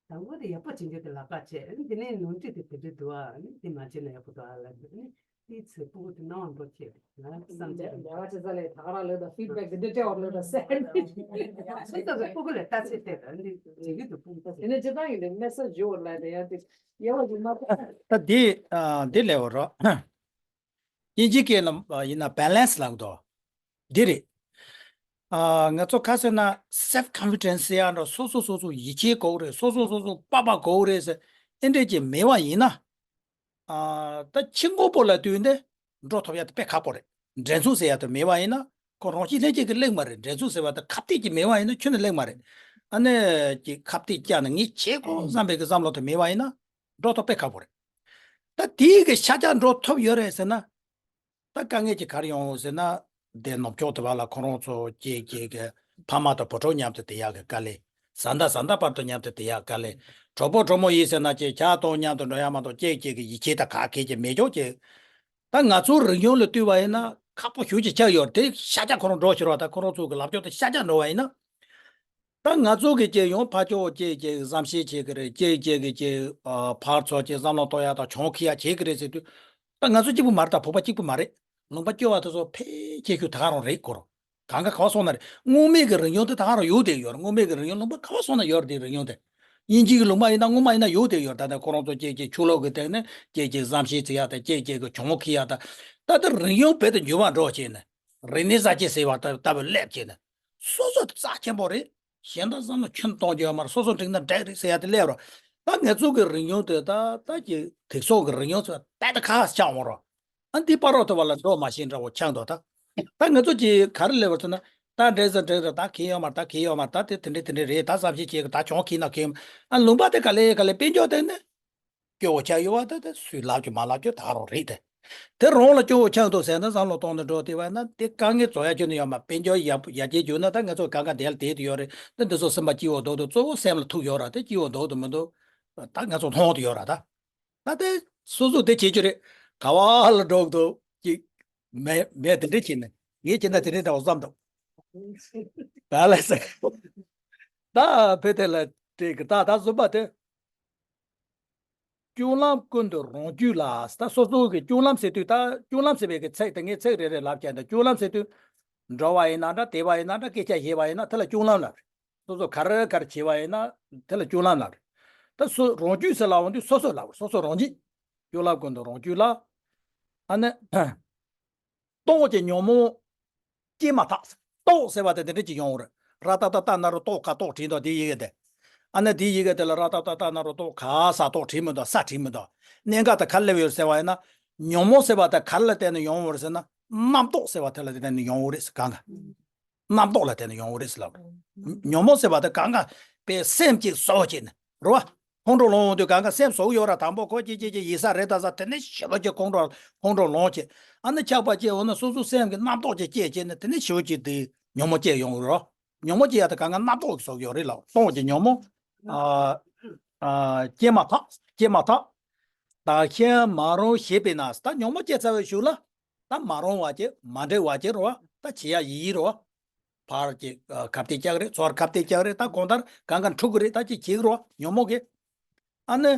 དང་པོ་དེ་ཡག་པོ་བྱེད་རྒྱུ་དེ་ལག་ཁ་བྱས། ཨ་ནི་དེ་ནས་ནོར་འཁྲུལ་དེ་དེ་འདྲས་འདུག་ཨ། ཨ་ནི་དེ་མ་བྱས་ན་ཡག་པོ་འདུག་ཨ་ལབ་ཨ་ནི། དེའི་ཚེ་སྤུ་གུ་དེ་སྣང་བ་འགྲོ་ཆེ་ལ་བསམ་བྱས། ལས་ཀ་བྱེད་ས་ལས་ད་ག་རང་ལོས་དང་ཕིཌ་བེག་དེ་འདྲ་སྤྲད་བར་ལོས་དང་སེ། ཚིག་ཐོག་གི་སྤུ་གུ་ལས་ལྟ་ཚེ་བལྟས་དང་འདི་བྱེད་ཀྱི་འདུག་སྤུ་གུ་དེ་ནས་ཇི་ལྟར་ཡིན་དེ་མེ་སེ་ཇི་ཡོད་ལ་དེ་ཡང་དེ་ཡལ་བ་ཞིག་མ་གཏོགས། ད་འདི་ཨ་འདི་ལས་བ་རོ། དབྱིན་ཇི་སྐད་ལ་ཡིན་ན་བེ་ལེན་སི་ལབ་འདུག་འདི་རེད། ཨ་ང་ཚོ་ཁ་སོ་ན་སེལཕ་ཀོན་ཕི་ཌེན་སི་ཡ་འགྲོ། སོ་སོ་སོ་སོ་ཡིད་ཆེས་དགོས་རེད། སོ་སོ་སོ་སོ་དཔའ་བ་དགོས་རེད་ཟེར་ཨེ་འདྲས་ཀྱི་མེད་པ་ཡིན་ན། ཨ་ད་ཕྱི་དངོས་པོ་ལ་ལྟོས་ནས་འགྲོ་ཐུབ་ཡ་དེ་དཔེ་ཁག་པོ་རེད། འགྲན་ཚུགས་ཟེར་ཡ་དེ་མེད་པ་ཡིན་ན། ཁོ་རང་བཞིན་ལྷན་སྐྱེས་ཀྱི་གླེང་མ་རེད། འགྲན་ཚུགས་ཟེར་བ་དེ་ཁ་གཏད་ཀྱི་མེད་པ་ཡིན་ན་ཁྱོན་ནས་གླེང་མ་རེད། ཨ་ནི་ཀྱི་ཁ་གཏད་བཅག་ནས་ངས་བྱེད་དགོས་བསམ་པའི་གི་བསམ་བློ་དེ་མེད་པ་ཡིན་ན་འགྲོ་ཐུབ་དཔེ་ཁག་པོ་རེད། ད་དེའི་གི་ཤ་རྒྱགས་འགྲོ་ཐུབ་ཡོད་རེད་ཟེར་ན། ད་དཀའ་ངལ་གྱི་ག་རེ་ཡོང་ཟེར་ན། དེ་ནུབ་ཕྱོགས་དེ་བ་ལ་ཁོ་རང་ཚོ་སྐྱེས་སྐྱེས་ཀྱི་ཕ་མ་དང་བུ་ཕྲུག་མཉམ་དུ་བསྡད་ཡག་གི་དཀའ་ལས། བཟའ་ཟླ་བཟའ་ཟླ་བར་དུ་མཉམ་དུ་བསྡད་ཡག་དཀའ་ལས། གྲོགས་པོ་གྲོགས་མོ་ཡིན་ཟེར་ན་ཀྱེ་ཁྱེད་དང་མཉམ་དུ་འགྲོ་ཡག་མ་གཏོགས་སྐྱེས་སྐྱེས་ཀྱི་ཡིད་ཆེས་དང་ག་གེ་ཀྱི་མེད་ཀྱོག་ཀྱེ། ད་ང་ཚོའི་རིག་གཞུང་ལ་ལྟོས་པ་ཡིན་ན་ཁག་པོ་ཞེ་ཅིག་ཆགས་ཡོད་རེད། དེ་ཤ་རྒྱགས་ཁོ་རང་འགྲོ་ཤི་རོགས། ད་ཁོ་རང་ཚོ་གི་ལབ་ཀྱོག་དེ་ཤ་རྒྱགས་འགྲོ་བ་ཡིན་ན། ད་ང་ཚོ་གི་ཀྱེ་ཡང་ཕར་ཕྱོགས་ཀྱེ་ཀྱེ་བསམ་ཤེས་བྱེད་ཀྱི་རེད། ཀྱེ་ཀྱེ་གི་ཀྱེ་ཨ་ཕར་ཚུར་ཀྱེ་བསམ་བློ་གཏོང་ཡག་དང་གྱོང་ཁེ་ཡག་བྱེད་ཀྱི་རེད་ཟེར་དུས། ད་ང་ཚོ་གཅིག་པུ་མ་རེད། ད་བོད་པ་གཅིག་པུ་མ་རེད། ལུང་པ་སྐྱོ་བ་དེ་ཚོ་ཕལ་ཆེ་ཤོས་ད་ག་རང་རེད་ཁོ་རང་། གང་ག་ག་བ་སོང་ན་རེད། སྔོན་མའི་གི་རིག་གཞུང་དེ་ད་ག་རང་ཡོད་དེ་ཡོད་རེད། སྔོན་མའི་གི་རིག་གཞུང་ལུང་པ་ག་བ་སོང་ན་ཡོད་རེད། དེ་རིག་གཞུང་དེ། དབྱིན་ཇི་གི་ལུང་པ་ཡིན་ན་སྔོན་མ་ཡིན་ན་ཡོད་དེ་ཡོད། ད་ལྟ་ཁོ་རང་ཚོ་ཀྱེ་ཀྱེ་ཆོས་ལུགས་ཀྱི་སྟེང་ནས་ཀྱེ་ཀྱེ་བསམ་ཤེས་བྱེད་ཡག་དང་ཀྱེ་ཀྱེ་གི་གྱོང་ཁེ་ཡག་དང་། ད་ལྟ་རིག་གཞུང་རྦད་དེ་འགྱུར་བ་འགྲོ་བྱས་ནས། རེ་ནེ་ཟ་ཅེས་ཟེར་བ་ལྟ་ལྟ་བུ་སླེབས་བྱས་ནས། སོ་སོ་དེ་རྩ་ཆེན་པོ་རེད། གཞན་དག་བསམ་བློ་ཁྱོན་གཏོང་རྒྱུ་ཡོད་མ་རེད། སོ་སོ་འགྲིག་ན་འགྲིག་རེད་ཟེར་ཡ་དེ་སླེབས་རོགས། ད་ང་ཚོ་གི་རིག་གཞུང་དེ་ད་ད་ཀྱི་དེ་ཚོ་གི་རིག་གཞུང་ཚོ་ད་ད་ཁ་ཆགས་འོང་རོགས། ཨ་འདི་པ་རོགས་ཐུབ་པ་ལ་འགྲོ་མ་ཤེས་འདྲ་བོ་ཆགས་འདུག་ད་ད་ང་ཚོ་གི་ག་རེ་སླེབས་པ་ཟེར་ན། ད་འགྲིག་ཟེར་འགྲིག་རེད། ད་གི་ཡོད་མ་རེད། ད་གི་ཡོད་མ་རེད། ད་དེ་དེ་འདྲས་དེ་འདྲས་རེད། ད་བསམ་ཤེས་བྱེད་གི་ད་གྱོང་ཁེ་ན་གི་ཡོད་མ། ཨ་ལུང་པ་དེ་ག་ལེ་ག་ལེ་དཔལ་འབྱོར་དེ་ནི། སྐྱོ་བོ་ཆགས་ཡོད་པ་དེ་དེ་སུས་ལབ་ཀྱི་མ་ལབ་ཀྱི་ད་རང་རེད་དེ། དེ་རང་ལ་སྐྱོ་བོ་ཆགས་འདུག་ཟེར་ན་བསམ་བློ་གཏོང་ནས་འགྲོ་དེ་བས་ན་དེ་དཀའ་ངལ་རྫོགས་ཡ་ཁྱོན་ནས་ཡོད་མ། དཔལ་འབྱོར་ཡར་ཡར་རྒྱས་བྱུང་ན་ད་ང་ཚོ་གང་ག་དེ་ལ་བསྡད་དུ་ཡོད་རེད། ད་འདི་ཚོ་སེམས་པ་སྐྱིད་པོ་འདུག་འདུག་གཙོ་བོ་སེམས་ལ་ཐུག་ཡོད་ར། དེ་སྐྱིད་པོ་འདུག་འདུག་མི་འདུག་ད་ང་ཚོ་མཐོང་དུ་ཡོད་ར། ད་ད་དེ་སོ་སོ་དེ་བྱེད་རྒྱུ་རེད། ག་བ་ལ་འགྲོ་འདུག་ཅིག་མེད་མེད་དེ་འདྲས་བྱེད་ནས་ངས་བྱེད་ན་དེ་འདྲས་འདྲ་བ་བསམ་འདུག་ད་ལ་ཟེར། ད་བོད་དེ་ལ་དྲིས་གི་ད་ད་བཟོད་པ་དེ། སྤྱོད་ལམ་ཀུན་ཏུ་རང་རྒྱུད་ལ། ད་སོ་སོ་གི་སྤྱོད་ལམ་ཟེར་དུས། ད་སྤྱོད་ལམ་ཟེར་བའི་གི་ཚིག་དེ་ངས་ཚིག་རེ་རེ་ལབ་ཀྱང་། ད་སྤྱོད་ལམ་ཟེར་དུས། འགྲོ་བ་ཡིན་ན་འདྲ། བསྡད་པ་ཡིན་ན་འདྲ། སྐད་ཆ་བཤད་པ་ཡིན་ན་དེ་ལ་སྤྱོད་ལམ་ལབ་རེད། སོ་སོ་ག་རེ་ག་རེ་བྱེད་པ་ཡིན་ན་དེ་ལ་སྤྱོད་ལམ་ལབ་རེད། ད་སོ་རང་རྒྱུད་ཟེར་ལབ་འོང་དུས་སོ་སོ་ལབ་རེད། སོ་སོ་རང་རྒྱུད། སྤྱོད་ལམ་ཀུན་ཏུ་རང་རྒྱུད་ལ། ཨ་ནི། རྟོག་གི་ཉོན་མོངས་སྐྱེས་མ་ཐག་རྟོག་ཟེར་བ་དེ་དེ་འདྲ་ཅིག་ཡོང་བ་རེད། ར་ཏ་ཏ་ཏ་ན་རོ་རྟོག་ཁ་རྟོག་བྲིས་འདུག་དེའི་ཡི་གེ་དེ། ཨ་ནི་དེའི་ཡི་གེ་དེ་ལ་ར་ཏ་ཏ་ཏ་ན་རོ་རྟོག་ཁ་ས་རྟོག་བྲིས་མི་འདུག་ས་བྲིས་མི་འདུག་གནད་འགག་དེ་ག་རེ་སླེབས་ཡོད་ཟེར་བ་ཡིན་ན། ཉོན་མོངས་ཟེར་བ་དེ་ག་རེ་ལ་བརྟེན་ནས་ཡོང་བ་རེད་ཟེར་ན། རྣམ་རྟོག་ཟེར་བ་དེ་ལ་བརྟེན་ནས་ཡོང་བ་རེད་ཟེར། གང་ག་རྣམ་རྟོག་ལ་བརྟེན་ནས་ཡོང་བ་རེད་ཟེར་ལབ། ཉོན་མོངས་ཟེར་བ་དེ་གང་ག་པའི་སེམས་ཀྱི་བཟོ་བྱས་ནས་རེད་བ། ཁོང་ཁྲོ་ལངས་དུས་གང་ག་སེམས་བཟོ་གི་ཡོད་ར། དང་པོ་ཁོ་ཅི་ཅི་ཅི་ཡིད་ས་རེད། ད་ས་དེ་ནས་ཞེ་པོ་ཅིག་ཁོང་ཁྲོ་ཁོང་ཁྲོ་ལངས་བྱས། ཨ་ནི་ཆགས་པ་སྐྱེ་འོ་ན་སོ་སོ་སེམས་ཀྱི་རྣམ་རྟོག་ཅིག་སྐྱེས་བྱས་ནས་དེ་ནས་ཞེ་པོ་ཅིག་དེ་ཉོན་མོངས་སྐྱེ་ཡོང་གི་རེད། ཉོན་མོངས་སྐྱེ་ཡ་དེ་གང་ག་རྣམ་རྟོག་གི་བཟོ་གི་ཡོད་རེད་ལ། སྟོང་གི་ཉོན་མོངས། ཨ་ཨ་སྐྱེས་མ་ཐག་སྐྱེས་མ་ཐག་ད་ཤེས་མ་རུང་ཞེས་པས་ན། ད་ཉོན་མོངས་སྐྱེ་ཚར་བའི་གཞུག་ལ། ད་མ་རུང་བ་ཅིག་མ་འགྲིག་པ་ཅིག་རེད་བ། ད་བྱེད་ཡ་ཡི་ཡི་རེད་བ། ཕར་ཅིག་ཨ་ཁ་གཏད་བཅག་རེད། ཚུར་ཁ་གཏད་བཅག་རེད། ད་གང་ལྟར་གང་ག་འཁྲུག་གི་རེད། ད་ཅིག་བྱེད་ཀྱི་རེད་བ། ཉོན་མོངས་ཀྱིས། ཨ་ནི།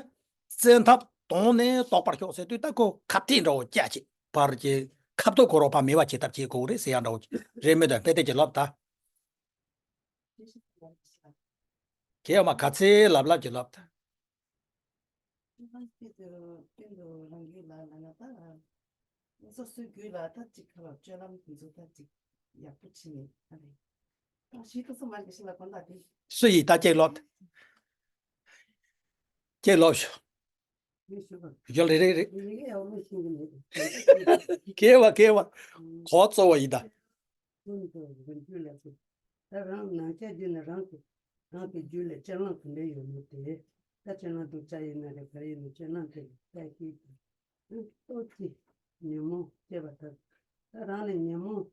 བཙན་ཐབས་དོང་ནས་རྟོགས་པར་ཤོག་ཟེར་དུས། ད་ཁོ་ཁ་གཏད་འདྲ་བོ་བཅག་ཅིག་ཕར་ཅིག་ཁ་ཐུག་ཁོ་རང་ཕར་མེད་པ་བྱེད་ཐབས་བྱེད་དགོས་རེད་ཟེར་ཡ་འདྲ་བོ་ཅིག་རེད། མི་འདུག་དཔེ་དེ་ཅིག་ལབ་ད། ཁྱེད་ཡ་མ་ག་ཚད་ལབ་ལབ་ཅིག་ལབ་ད། སྤྱོད་ལམ་སྤྱི་དུ་ཀུན་ཏུ་རང་རྒྱུད་ལ་ལབ་ན་ད། སོ་སོའི་རྒྱུད་ལ་ད་ཅིག་ཁ་ལ་སྤྱོད་ལམ་དེ་ཚོ་ད་ཅིག་ཡག་པོ་བྱས་ནས་ད་རེད། ད་ཞིག་ཏུ་སོ་མ་གི་ཞིག་ལ་གོ་ད་དེ། སུ་ཡིས་ད་ཅིག་ལོག་ཅིག་ལོག་ཞུ། མི་ཞུ་བ། ཡོད་རེད་རེད་རེད། མི་ངེས་ཡོད་མི་ཤེས་ཀྱི་མེད། ཁེ་བ་ཁེ་བ། གོ་གཙོ་བོ་ཡིན་ད། ཀུན་ཏུ་རང་རྒྱུད་ལ་ཅིག་ད་རང་ནང་ཆ་རྒྱུད་ནས་རང་གི་རང་གི་རྒྱུད་ལ་སྤྱོད་ལམ་ག་འདྲ་ཡོད་མེད་དེ། ད་སྤྱོད་ལམ་སྡུག་ཅག་ཡིན་ན་རེད། ག་རེ་ཡིན་ན་སྤྱོད་ལམ་དེ་ལ་ལྟ་ཤེས་དང་། ཨ་ནི་ལྟོ་ཅི་ཉོན་མོངས་སྐྱེས་པ་དང་། ད་རང་ལ་ཉོན་མོངས་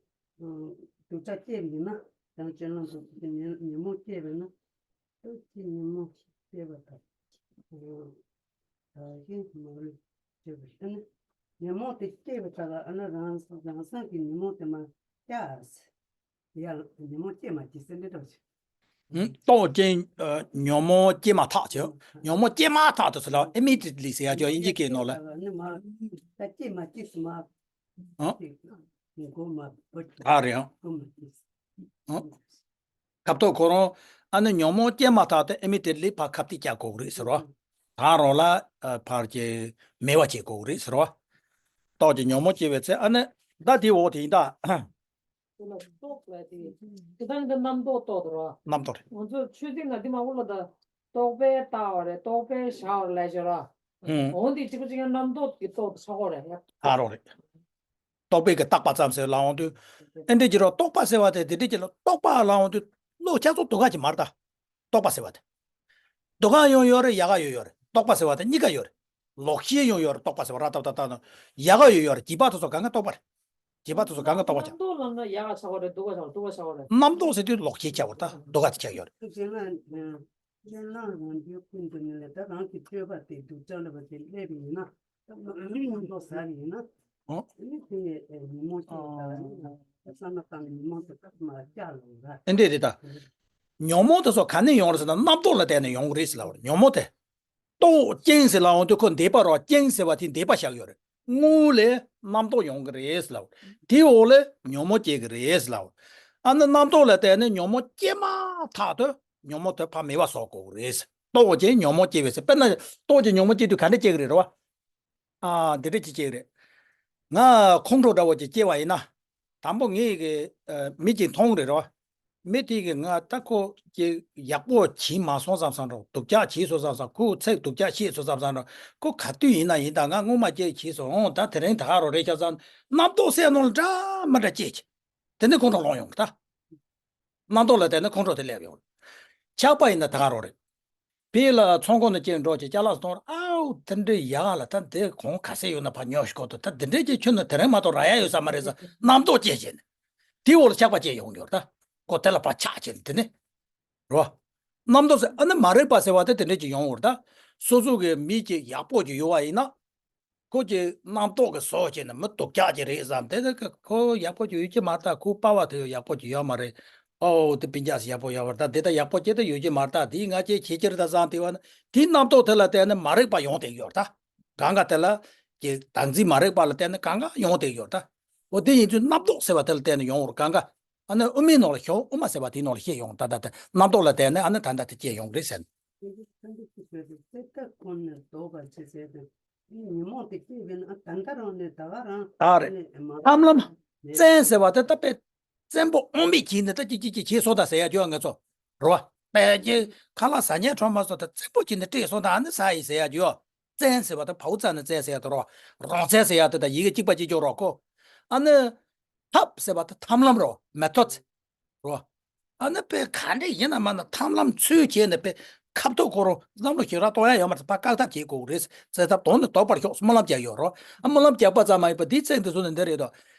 སྡུག་ཅག་སྐྱེས་པ་ཡིན་ན། རང་སྤྱོད་ལམ་སྡུག་ཅག་ཉོན་ཉོན་མོངས་སྐྱེས་པ་ཡིན་ན། ལྟོ་ཅི་ཉོན་མོངས་སྐྱེས་པ་དང་། ཨ་ཧེ་མ་རེད་བརྗོད་པ་ཡིན་ན། ཉོན་མོངས་དེ་སྐྱེས་པ་དག་ཨ་ནི་རང་རང་སེམས་ཀྱི་ཉོན་མོངས་དེ་མར་སྐྱ། ཡར་ཉོན་མོངས་སྐྱེས་མ་སྐྱེས་ཟེར་འདི་འདྲ་བྱེད། ཨུམ། རྟོག་ཅན། ཨ། ཉོན་མོངས་སྐྱེས་མ་ཐག་ཆོད། ཉོན་མོངས་སྐྱེས་མ་ཐག་ཏུ་ཟེར་ལ་ཨི་མི་ཌི་ཡེ་ཊི་ལི་ཟེར་ཡ་ཅོ་དབྱིན་ཇི་སྐད་ནང་ལ། ཨ་ནི་མ་ད་སྐྱེས་མ་སྐྱེས་སུ་མ། ཨ། མགོ་མ་བུད། ད་རེད་ཨང་། མགོ་མ་སྐྱེས། ཨ། ཁབ་ཐོག་ཁོ་རང་ཨ་ནི་ཉོན་མོངས་སྐྱེས་མ་ཐག་ཏུ་ཨི་མི་ཌི་ཡེ་ཊི་ལི་ཕར་ཁ་གཏད་བཅག་དགོས་རེད་ཟེར་བ། ད་རང་ལ་ཨ་ཕར་གྱི་མེད་པ་བྱེད་དགོས་རེད་ཟེར་བ། རྟོག་ཅན་ཉོན་མོངས་སྐྱེས་པའི་ཚེ་ཨ་ནི་ད་དེའི་འོག་དེ་ཡིན་ད། དེ་ལ་རྟོག་ལ་དེ། དེ་དང་དེ་རྣམ་རྟོག་རྟོག་དོ་ར། རྣམ་རྟོག་རེད། ང་ཚོ་ཆོས་སྡེ་ན་དེ་མ་འོ་ལ་ད་རྟོག་པས་བཏགས་པ་རེད། རྟོག་པས་བཞག་པ་རེད་ལབ་ཤོད་ར། ཨུམ། འོ་འདི་གཅིག་པ་གཅིག་ཡང་རྣམ་རྟོག་གི་རྟོག་ཏུ་ཆགས་ཀྱི་རེད། ཨ་རོགས་རེད། རྟོག་པས་ཀྱི་བཏགས་པ་ཙམ་ཟེར་ལབ་འོང་དུས། ཨེ་འདྲས་ཀྱི་རོ་རྟོག་པ་ཟེར་བ་དེ་དེ་འདྲས་ཀྱི་ལ་རྟོག་པ་ལབ་འོང་དུས་བློ་ཆགས་ཚུལ་སྡུག་ག་ཅིག་མ་རེད་ད། རྟོག་པ་ཟེར་བ་དེ། སྡུག་ག་ཡང་ཡོད་རེད། ཡག་ག་ཡང་ཡོད་རེད། རྟོག་པ་ཟེར་བ་དེ་གཉིས་ཀ་ཡོད་རེད། ལོག་ཤེས་ཡང་ཡོད་རེད། རྟོག་པ་ཟེར་བ་ར་ཏབ་ཏབ་ཏབ་ན། ཡག་ག་ཡང་ཡོད་རེད། སྡིག་པ་དེ་ཚོ་གང་ག་རྟོག་པ་རེད། སྡིག་པ་དེ་ཚོ་གང་ག་རྟོག་པ་ཆགས། རྣམ་རྟོག་ལབ་ན་ཡག་ག་ཆགས་པ་རེད། སྡུག་ག་ཆགས། སྡུག་ག་ཆགས་པ་རེད། རྣམ་རྟོག་ཟེར་དུས་ལོག་ཤེས་ཆགས་པ་རེད་ད། སྡུག་ག་དེ་ཆགས་ཡོད་རེད། ཐུགས་རྗེ་ལ། སྤྱོད་ལམ་རང་རྒྱུད་ཀུན་ཏུ་ནི་ལས་ད་རང་གི་སྤྱོད་པ་དེ་སྡུག་ཅག་ལ་བ་དེ་སླེབས་ཡིན་ན། ད་མ་རིག་མི་འདུག་ཟ་ཡིན་ན། ཨོ། ཨ་ནི་དེ་ནས་ཉོན་མོངས་སྐྱེ་བ་ལ་བསམ་བློ་བཏང་ནས་ཉོན་མོངས་དེ་ད་མ་སྐྱ་ལོ་ར། ཨེ་འདྲས་རེད་ད། ཉོན་མོངས་དེ་ཚོ་ག་ནས་ཡོང་རེད་ཟེར་ན་རྣམ་རྟོག་ལ་བརྟེན་ནས་ཡོང་གི་རེད་ཟེར་ལབ་པ་རེད། ཉོན་མོངས་དེ། རྟོག་ཅན་ཟེར་ལབ་འོང་དུས་ཁོ་འདས་པ་རོ། ཅན་ཟེར་བ་དེ་འདས་པ་བཞག་ཡོད་རེད། དངོས་ལས་རྣམ་རྟོག་ཡོང་གི་རེད་ཟེར་ལབ། དེའི་འོག་ལས་ཉོན་མོངས་སྐྱེ་གི་རེད་ཟེར་ལབ། ཨ་ནི་རྣམ་རྟོག་ལ་བརྟེན་ནས་ཉོན་མོངས་སྐྱེས་མ་ཐག་ཏུ་ཉོན་མོངས་དེ་ཕར་མེད་པ་བཟོ་དགོས་རེད། རྟོག་ཅན་ཉོན་མོངས་སྐྱེ་བའི་ཚེ། དཔེར་ན་རྟོག་ཅན་ཉོན་མོངས་སྐྱེ་དུས་ག་འདྲ་སྐྱེ་གི་རེད་རོ། ཨ། འདི་འདྲ་ཅིག་སྐྱེ་གི་རེད། ང་ཁོང་ཁྲོ་འདྲ་བོ་ཅིག་སྐྱེ་བ་ཡིན་ན། དང་པོ་ངས་གི་ཨ་མི་གཅིག་མཐོང་རེད་རོ། མི་དེ་གིས་ང་ད་ཁོ་ཀྱི་ཡག་པོ་བྱས་མ་སོང་བསམ་བསམ་རོ། སྡུག་ཅག་བྱས་སོང་བསམ་བསམ། ཁོ་ཚིག་སྡུག་ཅག་བཤད་སོང་བསམ་བསམ་རོ། ཁོ་ག་དུས་ཡིན་ན་ཡིན་ད་ང་སྔོན་མ་སྐྱེ་བྱས་སོང་། ད་དེ་རིང་ད་ག་རོ་རེད་ཤག་བསམ། རྣམ་རྟོག་སེམས་ནང་ལ་འདྲ་མི་འདྲ་སྐྱེ་གི། དེ་ནས་ཁོང་ཁྲོ་ལངས་ཡོང་གི་ད། རྣམ་རྟོག་ལ་བརྟེན་ནས་ཁོང་ཁྲོ་དེ་སླེབས་ཡོང་། ཆགས་པ་ཡིན་ན་ད་ག་རོ་རེད། དེ་ལ་ཚོང་ཁང་ནང་སྐྱེལ་འགྲོ་ཅིག་ཅ་ལག་གཏོང་ར། ཨའུ་དེ་འདྲའི་ཡག་ལ་ད་འདི་གོང་ག་ཚད་ཡོད་ན་ཕར་ཉོ་ཤོག་དོ། ད་འདི་འདྲའི་ཅིག་ཁྱོན་ནས་དེ་རིང་མ་གཏོགས་རག་ཡ་ཡོད་ས་མ་རེད་ཟེར་རྣམ་རྟོག་སྐྱེས་བྱས་ནས། དེའི་འོག་ལ་ཆགས་པ་སྐྱེ་ཡོང་གི་ཡོད་རེད་ད། ཁོ་དེ་ལ་ཕར་ཆགས་བྱས་ནས་དེ་ནས། རོ། རྣམ་རྟོག་ཟེར་ཨ་ནི་མ་རིག་པ་ཟེར་བ་དེ་དེ་འདྲ་ཅིག་ཡོང་བར་ད། སོ་སོ་གི་མི་ཅིག་ཡག་པོ་ཅིག་ཡོད་པ་ཡིན་ན། ཁོ་ཅིག་རྣམ་རྟོག་གི་བཟོ་བྱས་ནས་མི་སྡུག་ཅག་ཅིག་རེད་བསམ། དེ་ནི་ཁོ་ཡག་པོ་ཅིག་ཡོད་ཀྱི་མ་རེད་ད། ཁོ་པ་བ་དེ་ཡག་པོ་ཅིག་ཡོད་མ་རེད། ཨོ་དེ་སྤུན་ཀྱག་ཡག་པོ་ཡོད་པ་རེད་ད། དེ་ད་ཡག་པོ་ཅིག་ད་ཡོད་ཀྱི་མ་རེད་ད། དེ་ང་ཅིག་བྱེད་ཀྱི་རེད་ད་བསམ། དེ་བ་ནི་དེའི་རྣམ་རྟོག་དེ་ལ་བརྟེན་ནས་མ་རིག་པ་ཡོང་བསྡད་ཡོད་རེད་ད། གང་ག་དེ་ལ་ཀྱི་བདག་འཛིན་མ་རིག་པ་ལ་བརྟེན་ནས་གང་ག་ཡོང་བསྡད་ཡོད་རེད་ད། འོ་དེ་ཡིན་དུས་རྣམ་རྟོག་ཟེར་བ་དེ་ལ་བརྟེན་ནས་ཡོང་བར་གང་ག་ཨ་ནི་དབུ་མའི་ནང་ལ་ཤོག་དབུ་མ་ཟེར་བ་དེའི་ནང་ལ་ཤེས་ཡོང་། ད་ལྟ་དེ་རྣམ་རྟོག་ལ་བརྟེན་ནས་ཨ་ནི་ད་ལྟ་དེ་སྐྱེས་ཡོང་གི་རེད་ཟེར་ནས། དེ་འདྲ་ཅིག་བྱས་ཏེ་ཚེ་ཐག་ཁོ་ནས་ལྡོག་པ་ཅེས་ཟེར་ཏེ། དེ་ཉོན་མོངས་དེ་སྐྱེས་པས་ན་ད་ལྟ་རང་ནས་ད་ག་རང་ད་རེད། ཨ་ནི་མ་ཐམས་ལམ་མེད། བཙན་ཟེར་བ་དེ་ད་དཔེ་བཙན་པོ་དབང་མེད་བྱས་ནས་ད་ཅི་ཅི་ཅི་བྱས་སོང་ད་ཟེར་ཡ་རྒྱུ་ང་ཚོ་རོ། དཔེ་ཅི་ཁ་ལག་ཟ་ཉལ་འཕྲོ་མ་སོང་ད་བཙན་པོ་བྱས་ནས་སྤྲད་སོང་ད་ཨ་ནི་ཟ་ཡི་ཟེར་ཡ་རྒྱུ། བཙན་ཟེར་བ་དེ་བའུ་ཙ་ན་བཙན་ཟེར་ཡ་དེ་རོ། རང་བཙན་ཟེར་ཡ་དེ་ད་ཡི་གེ་གཅིག་པ་གཅིག་རྐྱང་རོ་ཁོ། ཨ་ནི། ཐབས་ཟེར་བ་དེ་ཐམས་ལམ་རོ། མེ་ཐོད་རོ། ཨ་ནི་དཔེ་ག་འདྲ་ཡིན་ན་མ་ན་ཐམས་ལམ་ཚུལ་བྱས་ནས་དཔེ་ཁ་ཐུག་ཁོ་རང་བསམ་བློ་ཞིག་ར་གཏོང་ཡ་ཡོད་མ་རེད། ཕར་བཀག་ཐབས་བྱེད་དགོས་རེད། བཙན་ཐབས་དོང་ནས་ལྡོག་པར་ཤོག་སྨོན་ལམ་རྒྱག་ཡོད་རོ། ཨ་སྨོན་ལམ་རྒྱག་པ་ཙམ་མ་ཡིན་པ་འདིའི་ཚིག་འདི་ཚོ་ནི་འདི་རེད་དོ།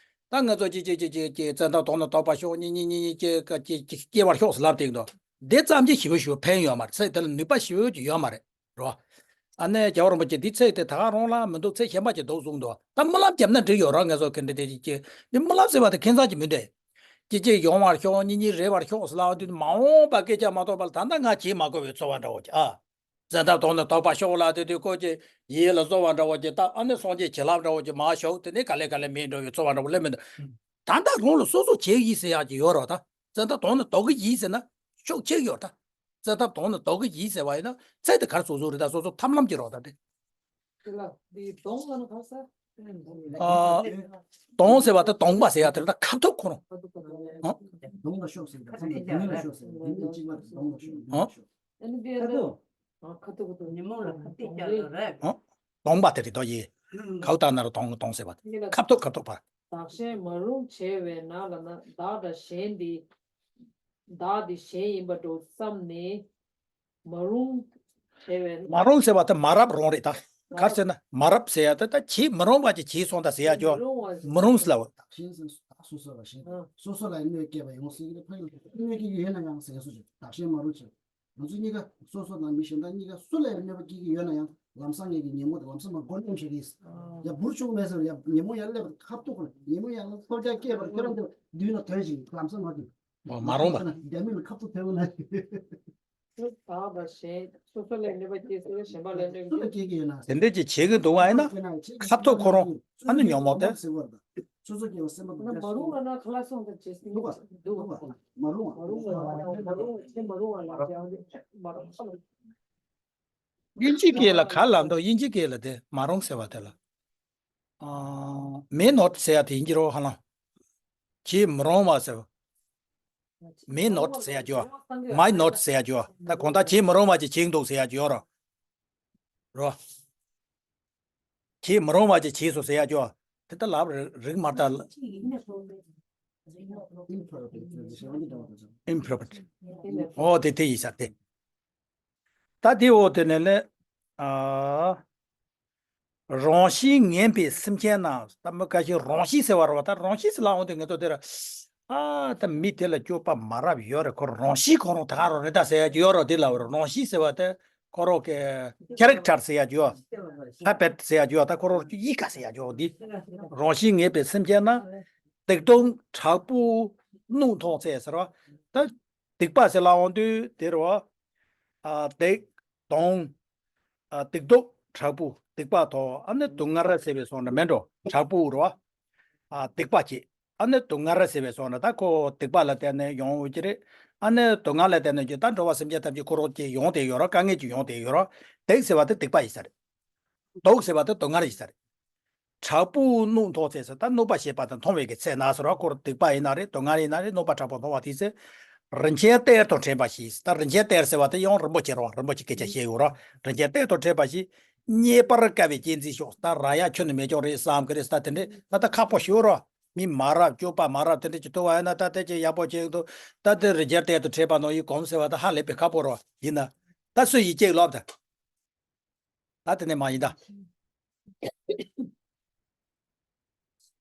ད་ང་ཚོ་ཅི་ཅི་ཅི་ཅི་ཅི་བཙན་ཐབས་དོང་ནས་ལྡོག་པར་ཤོག་གཉིས་གཉིས་གཉིས་གཉིས་ཀྱི་ཀ་ཅི་ཅི་སྐྱེ་བར་ཤོག་ཟེར་ལབ་དེ་དོ། འདི་ཙམ་གྱིས་ཞེ་པོ་ཞེ་པོ་ཕན་ཡོད་མ་རེད། ཚིག་དེ་ལ་ནུས་པ་ཞེ་པོ་ཅིག་ཡོད་མ་རེད། རོ། ཨ་ནེ་རྒྱལ་བ་རིན་པོ་ཆེ་འདི་ཚིག་དེ་ད་ག་རང་ལ་མི་འདུག་ཚིག་གཞན་པ་ཅིག་འདུག་གསུངས་འདུག་ད་སྨོན་ལམ་བརྒྱབ་ན་འགྲིག་ཡོད་ར། ང་ཚོ་གི་འདི་འདི་ཅིག་ཅིག་འདི་སྨོན་ལམ་ཟེར་བ་དེ་ཁེ་བཟང་ཅིག་མི་འདུག་ཅིག་ཅིག་ཡོང་བར་ཤོག་གཉིས་གཉིས་རེ་བར་ཤོག་ཟེར་ལབ་དུས་མ་འོངས་པ་སྐད་ཆ་མ་གཏོགས་པ་ལ་ད་ལྟ་ང་བྱེད་མ་དགོས་པའི་ཚོར་བ་འདྲ་བོ་ཅིག་ཨ། བཙན་ཐབས་དོང་ནས་ལྡོག་པར་ཤོག་ལབ་དུས་དུས་ཁོ་ཅིག་ཡིད་ལ་བཟོ་བ་འདྲ་བོ་ཅིག་ད་ཨ་ནེ་སངས་རྒྱས་བྱིན་རླབས་འདྲ་བོ་ཅིག་མར་ཞུགས་དེ་ནས་ག་ལེ་ག་ལེ་མེད་འགྲོ་བའི་ཚོར་བ་འདྲ་བོ་སླེབས་མི་འདུག་ད་ལྟ་རང་ལ་སོ་སོ་བྱེད་ཀྱི་ཡིན་ཟེར་ཡག་ཅིག་ཡོད་རོ། ད་བཙན་ཐབས་དོང་ནས་ལྡོག་གི་ཡིན་ཟེར་ན་ཤུགས་ཆེ་ཡོད་ད། བཙན་ཐབས་དོང་ནས་ལྡོག་གི་ཡིན་ཟེར་བ་ཡིན་ན་ཚད་དེ་ག་རེ་བཟོ་བཟོ་རེད། ད་སོ་སོ་ཐམས་ལམ་གྱི་རོགས་ད་དེ། དེ་ལ་འདི་དོང་ལ་ན་ག་ས། ཨ། དོང་ཟེར་བ་དེ་དོང་པ་ཟེར་ཡ་དེ་རེད། ད་ཁ་ཐུག་ཁོ་རང་། ཨ། དོང་ལ་ཤོག་ཟེར་ད་ཚ་ནས་དོང་ལ་ཤོག་ཟེར་འདི་ནི་གཅིག་པ་དོང་ལ་ཤོག་འདི་ལ་ཤོག་ཨ་ནི་དེ་ཁ་ཐུག་ཨ་ཁ་ཐུག་ཁ་ཐུག་ཉོན་མོངས་ལ་ཁ་གཏད་བཅག་ཡོད་རེད། ཨ། དོང་པ་དེ་རེད་དོ་ཡེ། ཁའུ་ཏ་ན་རོ་དོང་དོང་ཟེར་བ་དེ་ཁ་ཐུག་ཁ་ཐུག་པ། བདག་གཞན་མ་རུངས་བྱས་པས་ན་ལབ་ན་བདག་དང་གཞན་འདི། བདག་དེ་གཞན་ཡིན་པ་འདྲ་བསམ་ནས་མ་རུངས་བྱས་པས་ན། མ་རུངས་ཟེར་བ་དེ་མ་རབས་རུང་རེད་ད། ག་རེ་ཟེར་ན་མ་རབས་ཟེར་ཡ་དེ་ད་བྱས་མ་རུངས་པ་ཅིག་བྱས་སོང་ད་ཟེར་ཡ་ཅིག་ཡོད། མ་རུངས་པ་ཟེར། མ་རུངས་ལབ་པ། གཞན་སོ་སོ་ལ་གཞན་ཨ། སོ་སོ་ལ་གནོད་སྐྱེལ་བ་ཡོང་སྲིད་ཀྱི་རེད། ཕ་ཡུལ་གནོད་སྐྱེལ་གྱི་ཡོད་ན་ཡང་ཟེར་སོ་ཅིག་བདག་གཞན་མ་རུངས་བྱས། ང་ཚོ་གཉིས་ཀ་སོ་སོ་དང་མི་གཞན་དག་གཉིས་ཀ་སུ་ལ་ཡང་གནོད་པ་སྐྱེལ་གྱི་ཡོད་ན་ཡང་ལམ་སང་ངེད་ཀྱི་ཉིན་མོ་དང་ལམ་སང་མ་མགོ་ནས་བྱེད་ཀྱི་ཡིན། ཡ་འབུར་ཆུང་མེད་ཟེར་ཡ་ཉིན་མོ་ཡང་སླེབས་ཁ་ཐུག་ཁོ་ན་ཉིན་མོ་ཡང་ལ་ཐོལ་རྒྱག་སྐྱེས་པར་ཁྱེད་རང་ཚོ་བསྡུས་ན་དོན་ཞིག་ལམ་སང་མ་བསྡུས། མ་རུངས་པ། རྒྱ་མི་ལ་ཁ་ཐུག་ཕེབས་ན། སུ་དག་པ་ཞེས་སོ་སོ་ལ་གནོད་པ་སྐྱེལ་སྲིད་པ་གཞན་པ་ལ་གནོད་སུ་ལ་སྐྱེལ་གྱི་ཡོད་ན། དེ་འདྲས་ཀྱི་བྱེད་ཀྱི་འདུག་བ་ཡིན་ན་ཁ་ཐུག་ཁོ་རང་ཨ་ནི་ཉོན་མོངས་དེ། སོ་སོ་སྐྱེ་བོ་སེམས་པ་ན་མ་རུང་བ་ན་ཁ་ལག་སོང་དང་བྱེད་སྲིད་འདུག་ག་འདུག་ག་མ་རུང་བ། མ་རུང་བ་མ་རུང་བ་ལ་ཅང་མ་རུང་བ། དབྱིན་ཇི་སྐད་ལ་ག་ལབ་འདུག་དབྱིན་ཇི་སྐད་ལ་དེ་མ་རུང་ཟེར་བ་དེ་ལ། ཨ། མེ་ནོཊ་ཟེར་ཡ་དེ་ཡིན་གྱི་རོ་ཧ་ལམ། བྱེད་མི་རུང་བ་ཟེར་བ། མེ་ནོཊ་ཟེར་ཡ་ཅིག་ཡོད། མའི་ནོཊ་ཟེར་ཡ་ཅིག་ཡོད། ད་གང་ལྟར་བྱེད་མི་རུང་བ་ཅིག་བྱེད་འདུག་ཟེར་ཡ་ཅིག་ཡོད་རོ། རོ། བྱེད་མི་རུང་བ་ཅིག་བྱས་སོང་ཟེར་ཡ་ཅིག་ཡོད། དེ་ལྟ་ལབ་རིགས་མ་ལྟ། ཨིམ་པོ་རོ་པར་ཊི། ཨོ་དེ་དེ་ཡིན་ས་དེ། ད་དེ་འོ་དེ་ནས་ལས། ཨ། རང་བཞིན་ངན་པའི་སེམས་ཅན་རྣམས། ད་མི་ཁ་ཤས་རང་བཞིན་ཟེར་བ་རེད་བ། ད་རང་བཞིན་ཟེར་ལབ་འོང་དུས་ངེད་ཚོ་དེ་ར། ཨ། ད་མི་དེ་ལ་སྤྱོད་པ་མ་རབས་ཡོད་རེད། ཁོ་རང་བཞིན་ཁོ་རང་ད་ག་རང་རེད་ད་ཟེར་ཡ་ཅིག་ཡོད་རེད། དེ་ལབ་རེད། རང་བཞིན་ཟེར་བ་དེ་ཁོ་རང་གི་ཁེ་རེག་ཊར་ཟེར་ཡ་ཅིག་ཡོད། ཧེ་བིཊ་ཟེར་ཡ་ཅིག་ཡོད། ད་ཁོ་རང་གི་ཡི་ག་ཟེར་ཡ་ཅིག་ཡོད། འདི་རང་བཞིན་ངན་པའི་སེམས་ཅན་རྣམས། སྡིག་ལྟུང་དྲག་པོས་རྣུག་མཐོང་ཚེ་ཟེར་བ། ད་སྡིག་པ་ཟེར་ལབ་འོང་དུས་དེ་རེད་བ། ཨ། སྡིག་ལྟུང་། ཨ། སྡིག་སྡུག་དྲག་པོ་སྡིག་པ་དང་། ཨ་ནི་སྡུག་བསྔལ་ཟེར་བའི་སོང་ན་མེད་འགྲོ། དྲག་པོ་རེད་བ། ཨ། སྡིག་པ་བྱེད། ཨ་ནི་སྡུག་བསྔལ་ཟེར་བའི་སོང་ན་ད་ཁོ་སྡིག་པ་ལ་བརྟེན་ནས་ཡོང་འོས་ཀྱི་རེད། ཨ་ནི་སྡུག་བསྔལ་ལ་བརྟེན་ནས་ཀྱི་ད་འགྲོ་བ་སེམས་ཅན་ཐམས་ཅད་ཁོ་རང་གི་ཡོང་བསྡད་ཡོད་རེད། དཀའ་ངལ་གྱི་ཡོང་བསྡད་ཡོད་རེད། སྡིག་ཟེར་བ་དེ་སྡིག་པ་ཡིན་ས་རེད། སྡུག་ཟེར་བ་དེ་སྡུག་བསྔལ་ཡིན་ས་རེད། དྲག་པོས་རྣུག་མཐོང་ཚེ་ཟེར། ད་གནོད་པ་བྱེད་པ་དང་མཐོང་བའི་གི་ཚེ་ན་ཟེར་བ། ཁོ་སྡིག་པ་ཡིན་ན་རེད། སྡུག་བསྔལ་ཡིན་ན་རེད། གནོད་པ་དྲག་པོ་མཐོང་བ་དེ་ཚེ། རིན་ཆེན་གཏེར་དང་འཕྲད་པ་ཞིག་ད་རིན་ཆེན་གཏེར་ཟེར་བ་དེ་ཡང་རིན་པོ་ཆེ་རེད་བ། རིན་པོ་ཆེ་སྐད་ཆ་བཤད་ཡོད་རེད། རིན་ཆེན་གཏེར་དང་འཕྲད་པ་ཞིག་རྙེད་པར་དཀའ་བའི་གཅེས་འཛིན་ཤོག་ད་རག་ཡ་ཁྱོན་ནས་མེད་ཀྱང་རེད་བསམ་གི་རེད། ད་དེ་འདྲས་ད་ལྟ་ཁག་པོ་ཞིག་རེད་བ། མི་མ་རབས་སྤྱོད་པ་མ་རབས་དེ་འདྲས་ཀྱི་ཐུག་པ་ཡིན་ན་ད་དེ་ཅིག་ཡག་པོ་བྱེད་འདུག་ད་དེ་རིན་ཆེན་གཏེར་དང་འཕྲད་པ་ནང་ཡི་གོམས་ཟེར་བ་ད་ཧ་ལས་པའི་ཁག་པོ་རེད་བ། ཡིན་ན་ད་སུ་ཡིས་ཅིག་ལབ་ད། ད་དེ་ནས་མ་ཡིན་ད།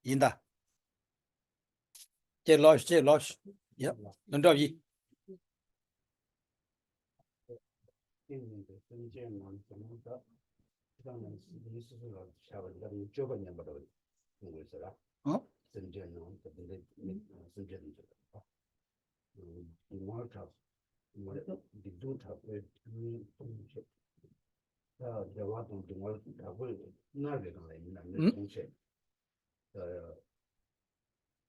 ཡིན་ད། ཅེས་ལོ་ཅེས་ལོ། ཡ། དོན་གྲུབ་ཡིན། ཨ། སྡུག་བསྔལ་དྲག་སྡུག་སྡུག་དྲག་པོའི་མཐོང་བྱེད། ད་བདེ་བ་དང་སྡུག་བསྔལ་དྲག་པོས་མནར་བའི་སྒང་ལ་ཡིན་ན་མི་ཨུ། མཐོང་བྱེད། ད་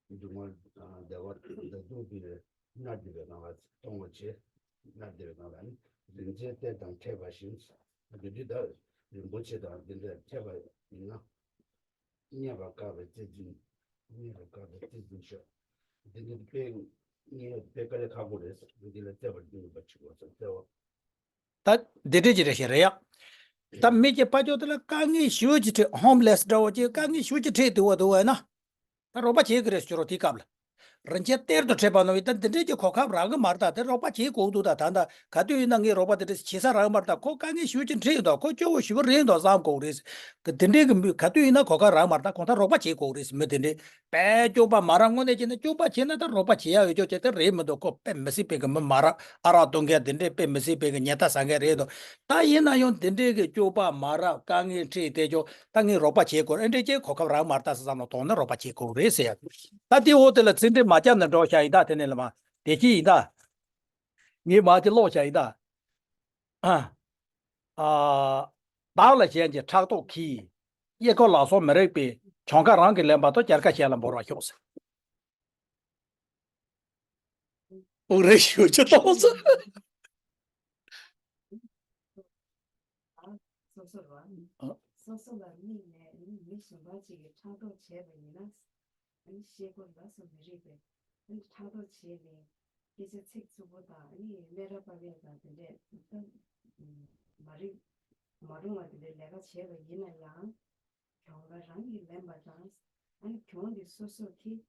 སྡུག་བསྔལ་བདེ་བ་བདེ་སྡུག་འདི་མནར་བསྡད་པའི་སྒང་ལ་གཏོང་བ་བྱེད། མནར་བསྡད་པའི་སྒང་ལ་ནི་རིན་ཆེན་གཏེར་དང་འཕྲད་པ་བཞིན། འདི་འདྲ་ད་རིན་པོ་ཆེ་དང་འདི་འདྲ་འཕྲད་པ་ཡིན་ན། རྙེད་པར་དཀའ་བའི་རྩིས་འཛིན། རྙེད་པར་དཀའ་བའི་རྩིས་འཛིན་ཤོག་འདི་ནི་དཔེ་རྙེད་དཔེ་དཀའ་ལས་ཁག་པོ་རེད། འདི་ལ་བརྩེ་བར་འདུན་པ་བྱེད་དགོས་སོ། བརྩེ་བ། ད་འདི་འདྲས་ཀྱི་རེ་ཞིག་རེད་ཡ། ད་མི་གྱི་དཔལ་འབྱོར་དེ་ལ་དཀའ་ངལ་ཞེ་པོ་ཅིག་འཕྲད། ཧོམ་ལེ་སི་འདྲ་བོ་ཅིག་དཀའ་ངལ་ཞེ་པོ་ཅིག་འཕྲད་འདུག་བ་འདུག་བ་ཡིན་ན། ད་རོགས་པ་བྱེད་ཀྱི་རེད་ཟེར་རོ་དེའི་སྐབས་ལ། རིན་ཆེན་གཏེར་དུ་འཕྲད་པ་ནོ་ཡིན་ད་འདི་འདྲས་ཀྱི་གོ་སྐབས་རག་གི་མ་རེད། ད་དེ་རོགས་པ་བྱེད་དགོས་འདུག་ད་ད་ད་ག་དུས་ཡིན་ན་ངས་རོགས་པ་དེ་འདྲས་བྱེད་ས་རག་གི་མ་རེད། ད་ཁོ་དཀའ་ངལ་ཞེ་པོ་ཅིག་འཕྲད་ཡོད་འདུག་ཁོ་སྐྱོ་བོ་ཞེ་པོ་རེད་འདུག་བསམ་དགོས་རེད། གི་དེ་འདྲས་ཀྱི་མི་ག་དུས་ཡིན་ན་གོ་སྐབས་རག་མ་རེད། ད་གང་ལྟར་རོགས་པ་བྱེད་དགོས་རེད། མི་དེ་འདྲས་དཔེ་སྐྱོ་པ་མ་རབས་དངོས་གནས་བྱས་ན་སྐྱོ་པ་བྱས་ན་ད་རོགས་པ་བྱེད་ཡ་ཡོད་ཆོག་བྱས་ད་རེད་མི་འདུག་ཁོ་དཔེ་མི་སྲིད་པའི་གི་མི་མ་རབས་ཨ་རག་འཐུང་མཁན་དེ་འདྲས་དཔེ་མི་སྲིད་པའི་གི་ཉེས་ད་ཟ་མཁན་རེད་འདུག་ད་ཡིན་ན་ཡང་དེ་འདྲས་ཀྱི་སྐྱོ་པ་མ་རབས་དཀའ་ངལ་འཕྲད་བསྡད་ཆོག་ད་ངས་རོགས་པ་བྱེད་དགོས་ཨེ་འདྲས་ཀྱི་གོ་སྐབས་རག་མ་རེད། ད་ས་ས་ནང་དོགས་ན་རོགས་པ་བྱེད་དགོས་རེད་ཟེར་ཡ། ད་དེ་འོག་དེ་ལ་ཚིག་འགྲེལ་མ་བརྒྱབ་ན་འགྲོ་བྱ་ཡིན་ད། དེ་ནས་ལ་མ་དེ་ཅི་ཡིན་ད། ངས་མ་དེ་ཀློག་བྱ་ཡིན་ད། ཨ། ཨ། བདག་ལ་གཞན་གྱིས་ཕྲག་དོག་གིས། གཡས་འཁོར་ལག་སོགས་མི་རིགས་པའི། གྱོང་ཁ་རང་གིས་ལེན་པ་དང་། བྱ་དགའ་གཞན་ལ་འབོར་བར་ཤོག་ཟེར། དཔོན་རིགས་ཞུ་ཅི་གཏོང་ཟེར། སོ་སོ་ལ་ཨ། སོ་སོ་ལ་དམིགས་ནས་མི་གཞན་པ་ཅིག་གིས་ཕྲག་དོག་བྱས་པ་ཡིན་ན། ཨ་ནི་གཡས་འཁོར་ལག་སོགས་མི་རིགས་པའི་ཨ་ནི་ཕྲག་དོག་བྱས་ནས་སྐད་ཆ་ཚིག་རྩུབ་པོ་དང་ཨ་ནི་སྨད་ར་པ་ཕས་དང་དེ་འདྲས་ད་མ་རིག་མ་རུང་བ་དེ་འདྲས་ལས་ཀ་བྱས་པ་ཡིན་ན་ཡང་གྱོང་ཁ་རང་གིས་ལེན་པ་དང་ཨ་ནི་གྱོང་དེ་སོ་སོ་གིས་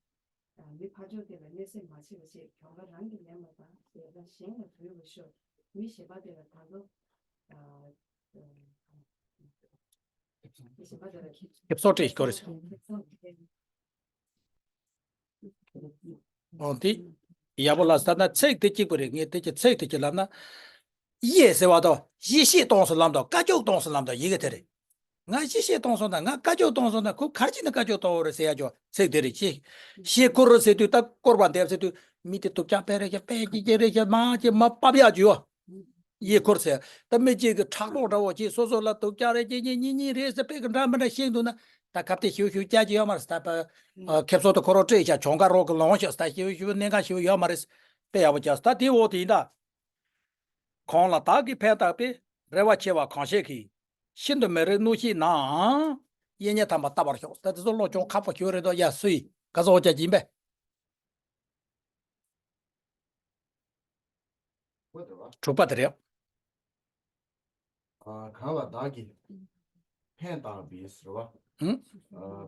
མི་ཕར་ཕྱོགས་དེ་ལ་གནོད་འཚེ་མ་བྱེད་པ་བྱེད། གྱོང་ཁ་རང་གིས་ལེན་པ་དང་། ཟས་ལ་གཞན་ལ་བུལ་བར་ཤོག་མི་གཞན་པ་དེ་ལ་ད་ལོ། མི་གཞན་པ་དེ་ལ་ཁེ་ཁེ་བཟང་སྤྲད་དགོས་རེད། ཁེ་བཟང་སྤྲད། ཨོ་དེ། ཡག་པོ་ལ་ད་ན་ཚིག་དེ་གཅིག་པ་རེད། ངས་དེ་གི་ཚིག་དེ་གཅིག་ལབ་ན། ཡེ་ཟེར་བ་དང་ཡེ་ཤེས་གཏོང་སུ་ལམ་དང་བཀའ་ཆོས་གཏོང་སུ་ལམ་དང་ཡི་གེ་དེ་རེད། ང་ཡེ་ཤེས་གཏོང་སོང་དང་ང་བཀའ་ཆོས་གཏོང་སོང་དང་ཁོ་གར་ཅི་ནས་བཀའ་ཆོས་གཏོང་བ་རེད་ཟེར་ཡ་ཅོ་ཚིག་དེ་རེད་ཅི། ཤེས་ཁུར་ཟེར་དུས་ད་སྐོར་བ་འདེབས་ཟེར་དུས་མི་དེ་དུག་ཅག་པས་རེད་ཀྱི་པས་ཀྱི་ཀྱི་རེད་ཀྱི་མ་ཀྱི་མ་པབ་ཡ་ཅོ། ཡེ་ཁུར་ཟེར། ད་མི་གཅིག་གི་ཕྲག་དོག་འདྲ་བོ་ཅི་སོ་སོ་ལ་དུག་ཅག་རེད་ཀྱི་གཉིས་གཉིས་གཉིས་རེད་ཟེར་པས་ཀྱི་འདྲ་མི་འདྲ་ཤེས་འདུག་ན། ད་ཁབ་དེ་ཞིབ་ཞིབ་ཅག་ཅི་ཡོད་མ་རེད་ད་པ། ཁེབ་སོ་དུ་ཁོ་རོ་སྤྲད་ཤག་གྱོང་ཁ་རོག་གི་ལོང་ཤག་ད་ཞིབ་ཞིབ་གནད་འགག་ཞིབ་ཡོད་མ་རེད། དཔེ་ཡག་པོ་ཅག་ད་དེ་འོག་དེ་ཡིན་ད། གང་ལ་བདག་གིས་ཕན་བཏགས་པའི། རེ་བ་ཆེ་བ་གང་ཞིག་གིས། ཤིན་ཏུ་མི་རིགས་གནོད་བྱེད་ནའང་། ཡིད་གཉིས་དམ་པར་བལྟ་བར་ཤོག་ད་དེ་ཚོ་བློ་ཅུང་ཁག་པོ་ཞིག་རེད་དོ། ཡ་སུ་ཡིས་ག་ཚོད་ཅག་ཡིན་པས། དྲུག་པ་དེ་རེད། གང་ལ་བདག་གིས་ཕན་བཏགས་པའི་ཟེར་བ། ཨང་།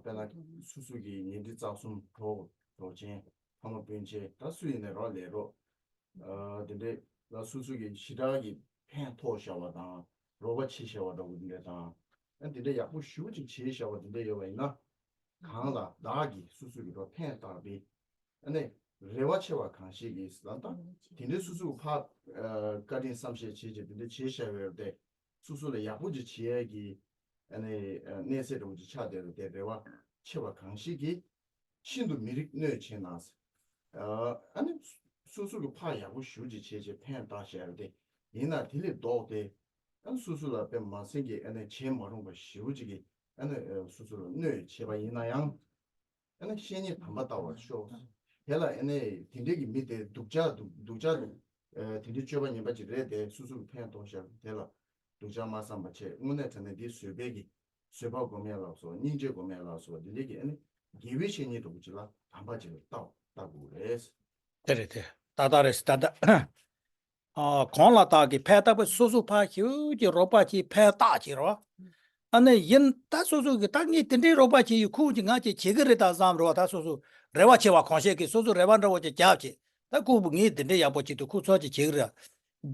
དཔེར་ན་སོ་སོ་གི་ཉེ་འབྲེལ་རྩ་གསུམ་གྲོགས་གྲོགས་ཆེན་ཕ་མ་སྤུན་མཆེད་ད་སུ་ཡིན་ནའི་རོགས་ལས་རོགས། དེ་འདྲའི་ལ་སོ་སོ་གི་ཞེ་དྲག་གི་ཕན་ཐོགས་བཞག་པ་དང་རོགས་པ་བྱེད་བཞག་པ་འདྲ་བོ་དེ་འདྲ་དང་། ཨ་དེ་འདྲ་ཡག་པོ་ཞེ་པོ་ཅིག་བྱེད་བཞག་པ་དེ་འདྲ་ཡོད་པ་ཡིན་ན། གང་ལ་བདག་གིས་སོ་སོ་གི་རོགས་ཕན་བཏགས་པའི་ཨ་ནི་རེ་བ་ཆེ་བ་གང་ཞིག་གིས་ལ་ད་དེ་འདྲའི་སོ་སོ་གི་ཕ་བཀའ་དྲིན་བསམ་ཤེས་བྱེད་ཅིག་དེ་འདྲ་བྱེད་བཞག་ཡོད་དེ། སོ་སོ་ལ་ཡག་པོ་ཅིག་བྱེད་ཡས་ཀྱི་ཨ་ནི་གནས་ཚད་འདྲ་བོ་ཅིག་ཆགས་བསྡད་རེད་དེ་རེ་བ་ཆེ་བ་གང་ཞིག་གིས། ཤིན་ཏུ་མི་རིགས་གནོད་བྱེད་ན། ཨ་ནི་སོ་སོ་གི་ཕ་ཡག་པོ་ཞེ་པོ་ཅིག་བྱས་བྱས་ཕན་བཏགས་བཞག་རེད་དེ། ཡིན་ན་དེ་ལས་ལྡོག་སྟེ། ཨ་ནི་སོ་སོ་ལ་དཔེ་མ་སྲིད་ཀྱི་ཨ་ནི་བྱེད་མ་རུང་བ་ཞེ་པོ་ཅིག་གིས་ཨ་ནི་སོ་སོ་ལ་གནོད་བྱས་པ་ཡིན་ན་ཡང་། ཨ་ནི་བཤེས་གཉེན་དམ་པ་ལྟ་བར་ཤོག་དེ་ལ་ཨ་ནི་དེ་འདྲའི་གི་མི་དེ་སྡུག་ཅག་སྡུག་སྡུག་ཅག་དེ་འདྲའི་སྤྱོད་པ་ངན་པ་ཅིག་རེད་དེ་སོ་སོ་གི་ཕན་ཐོགས་བཞག་དེ་ལ་སྡུག་ཅག་མ་བསམ་པ་བྱས་དངོས་གནས་དྲང་གནས་འདི་བཟོད་པའི་གི་བཟོད་པ་སྒོམ་ཡ་ལ་སོགས་སྙིང་རྗེ་སྒོམ་ཡ་ལ་སོགས་འདི་འདྲའི་གི་ཨ་ནི་དགེ་བའི་བཤེས་གཉེན་འདྲ་བོ་ཅིག་ལ་དམ་པ་ཅིག་ལ་ལྟ་ལྟ་དགོས་རེད། དེ་རེད་དེ་ཏག་ཏག་རེད་ད་ལྟ། ཨ་གང་ལ་བདག་གིས་ཕན་བཏགས་པའི་སོ་སོ་ཕར་ཞིབ་ཀྱི་རོགས་པ་བྱེད་ཕན་བཏགས་བྱེད་རོགས། ཨ་ནི་ཡིན་ད་སོ་སོ་གི་ད་ངས་དེ་འདྲའི་རོགས་པ་བྱེད་ཡི་ཁུངས་ཀྱི་ང་ཅིག་བྱེད་གི་རེད་ད་བསམ་རོགས་ད་སོ་སོ་རེ་བ་ཆེ་བ་གང་ཞིག་གིས་སོ་སོ་རེ་བ་འདྲ་བོ་ཅིག་རྒྱབ་བྱེད་ད་ཁུ་བུ་ངས་དེ་འདྲའི་ཡག་པོ་བྱེད་དུས་ཁུ་ཚོ་ཅིག་བྱེད་གི་རེད།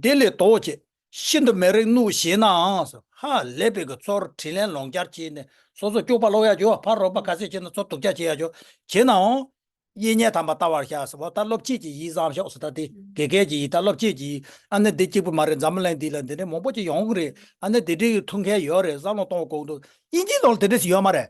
དེ་ལས་ལྡོག་བྱེད་ཤིན་ཏུ་མི་རིགས་གནོད་བྱེད་ནའང་ཧ་ལས་པའི་གི་ཚོར་དྲིན་ལན་ལོག་འཇལ་བྱེད་ནས་སོ་སོ་སྐྱོག་པ་ལོག་ཡ་ཅོ་ཕར་རོགས་པ་ག་ཚད་བྱེད་ན་ཚོ་སྡུག་ཅག་བྱེད་ཡ་ཅོ་བྱེད་ནའང་། ཡིད་གཉིས་དམ་པར་ལྟ་བར་ཤོག་ཟེར་བ་ད་སློབ་ཁྲིད་ཀྱི་ཡིད་བཟང་ཤོག་ཟེར་ད་དེ་དགེ་རྒན་གྱི་ཡིད་ད་སློབ་ཁྲིད་ཀྱི་ཡིད་ཨ་ནི་འདི་གཅིག་པུ་མ་རེད། འཛམ་བུ་གླིང་འདི་ལ་འདི་འདྲའི་མང་པོ་ཅིག་ཡོང་གི་རེད། ཨ་ནི་འདི་འདྲའི་ཐུགས་འཁེལ་ཡོད་རེད་བསམ་བློ་གཏོང་དགོས་འདུག་དབྱིན་ཇིའི་ནང་ལ་དེ་འདྲ་ཞིག་ཡོད་མ་རེད།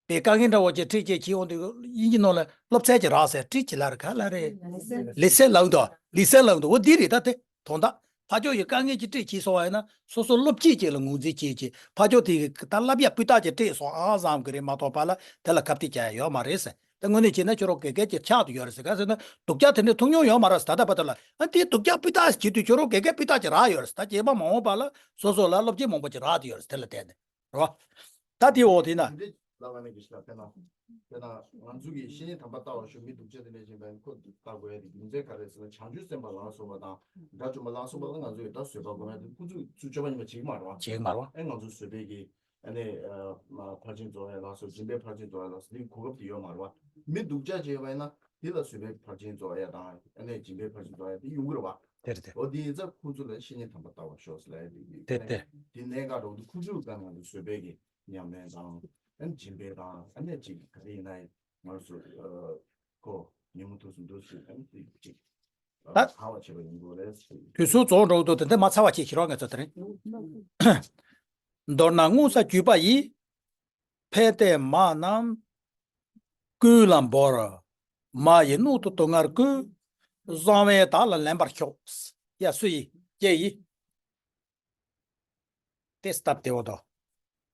པའི་དཀའ་ངལ་འདྲ་བོ་ཅིག་ཁྲིད་ཅིག་བྱེད་ཡོང་དུས་དབྱིན་ཇིའི་ནང་ལ་སློབ་ཚན་ཅིག་རག་ཟེར་ཁྲིད་ཅིག་ལ་རེ་ག་ལ་རེད། ལེ་ཚན་ལབ་འདུག་ལེ་ཚན་ལབ་འདུག་འོ་འདི་རེད་ད་དེ། དོན་དག་ཕར་ཕྱོགས་ཀྱི་དཀའ་ངལ་གྱི་སྤྲད་བྱས་སོང་བ་ཡིན་ན་སོ་སོ་སློབ་ཁྲིད་ཅིག་ལ་ངོས་འཛིན་བྱེད་ཅིག་ཕར་ཕྱོགས་དེ་གི་ད་བསླབ་ཡ་སྤུས་དག་ཅིག་སྤྲད་སོང་ཨ་བསམ་གི་རེད་མ་གཏོགས་པ་ལ་དེ་ལ་ཁ་གཏད་བྱ་ཡ་ཡོད་མ་རེད་ཟེར། ད་དངོས་གནས་བྱས་ན་ཁྱོད་རང་དགེ་རྒན་གྱི་ཕྱག་ཏུ་ཡོད་རེད་ཟེར་ག་ཟེར་ན་སྡུག་ཅག་དེ་འདྲའི་ཐུག་མྱོང་ཡོད་མ་རེད་ཟེར་ད་ལྟ་བར་དུ་ལ་ཨ་དེའི་སྡུག་ཅག་སྤུས་དག་བྱེད་དུས་ཁྱོད་རང་དགེ་རྒན་སྤུས་དག་ཅིག་རག་ཡོད་རེད་ཟེར། ད་རྗེས་མ་མ་འོངས་པ་ལ་སོ་སོ་ལ་སློབ་ཁྲིད་མང་པོ་ཅིག་རག་ཏུ་ཡོད་རེད་ཟེར་དེ་ལ་བརྟེན་ནས། རོ། ད་དེའི་འོག་དེ་ན། དེ་འདྲའི་ལབ་པ་ནི་གི་ཞིག་ལ་དཔེར་ན། དཔེར་ན་ང་ཚོ་གི་བཤེས་གཉེན་དམ་པ་ལྟ་བར་ཤོག་མི་སྡུག་ཅག་དེ་འདྲ་ཞིག་ཡིན་པ་ཡིན་ཁོ་ལྟ་དགོས་ཡ་དེ་རྒྱུ་མཚན་ག་རེ་ཟེར་ན་བྱང་ཆུབ་སེམས་དཔའ་ལ་སོགས་པ་དང་དགྲ་བཅོམ་པ་ལ་སོགས་པ་ལ་ང་ཚོ་ཡི་ད་བཟོད་པ་སྒོམ་ཡ་དེ་ཁོ་ཚོས་ཚུར་སྤྱོད་པ་ཉིད་མ་བྱེད་ཀྱི་མ་རེད་བ། བྱེད་ཀྱི་མ་རེད་བ། ཨེ་ང་ཚོ་བཟོད་པའི་གི་ཨ་ནི་ཕར་ཕྱིན་རྫོགས་ཡ་ལ་སོགས་སྦྱིན་པའི་ཕར་ཕྱིན་རྫོགས་ཡ་ལ་སོགས་དེ་གོ་སྐབས་དེ་ཡོད་མ་རེད་བ། མི་སྡུག་ཅག་ཅིག་ཡོད་པ་ཡིན་ན་དེ་ལ་བཟོད་པའི་ཕར་ཕྱིན་རྫོགས་ཡ་དང་ཨ་ནི་སྦྱིན་པའི་ཕར་ཕྱིན་རྫོགས་ཡ་དེ་ཡོང་གི་རེད་བ། དེ་རེད་དེ། འོ་དེ་ཡིན་ཙང་ཁོ་ཚོ་ལ་བཤེས་གཉེན་དམ་པ་ལྟ་བར་ཤོག་ཟེར་ལབ་ཡ་དེ་དེ་དེ། དེ་གནད་འགག་འགྲོ་འདུག་ཁོ་ཚོའི་སྒང་ང་ཚོ་བཟོད་པའི་གི་ཉམས་ལེན་དང་ཨ་ནི་སྦྱིན་པའི་དང་ཨ་ནི་ཅིག་ག་རེ་ཡིན་ན་ཡང་ང་ཚོ་ཁོ་ཉིན་མོ་ཐུགས་སུ་འདུག་ཟེར་ཨ་ནི་ཅིག་ད་ཧ་བ་བྱེད་པ་ཡིན་དགོས་རེད་ཟེར། དུས་ཚོད་རྫོགས་འགྲོ་འདུག་དེ་འདྲ་མ་ཚར་བ་ཅིག་ཞུ་རོགས་ངས་ཚོ་དེ་རིང་། མདོར་ན་སྔོ་བསངས་གྱུར་པ་ཡིས། ཕན་བསྟན་མ་རྣམས་ཀུན་ལ་འབུལ། མ་ཡིས་རྣོ་རྟུལ་དུག་ལྔར་བསྐུས། བཟང་བས་བདག་ལ་ལེན་པར་ཤོག་ཡ་སུ་ཡིས་ཀྱེ་ཡིས། དེ་སྟབས་བདེ་བོ་དོ།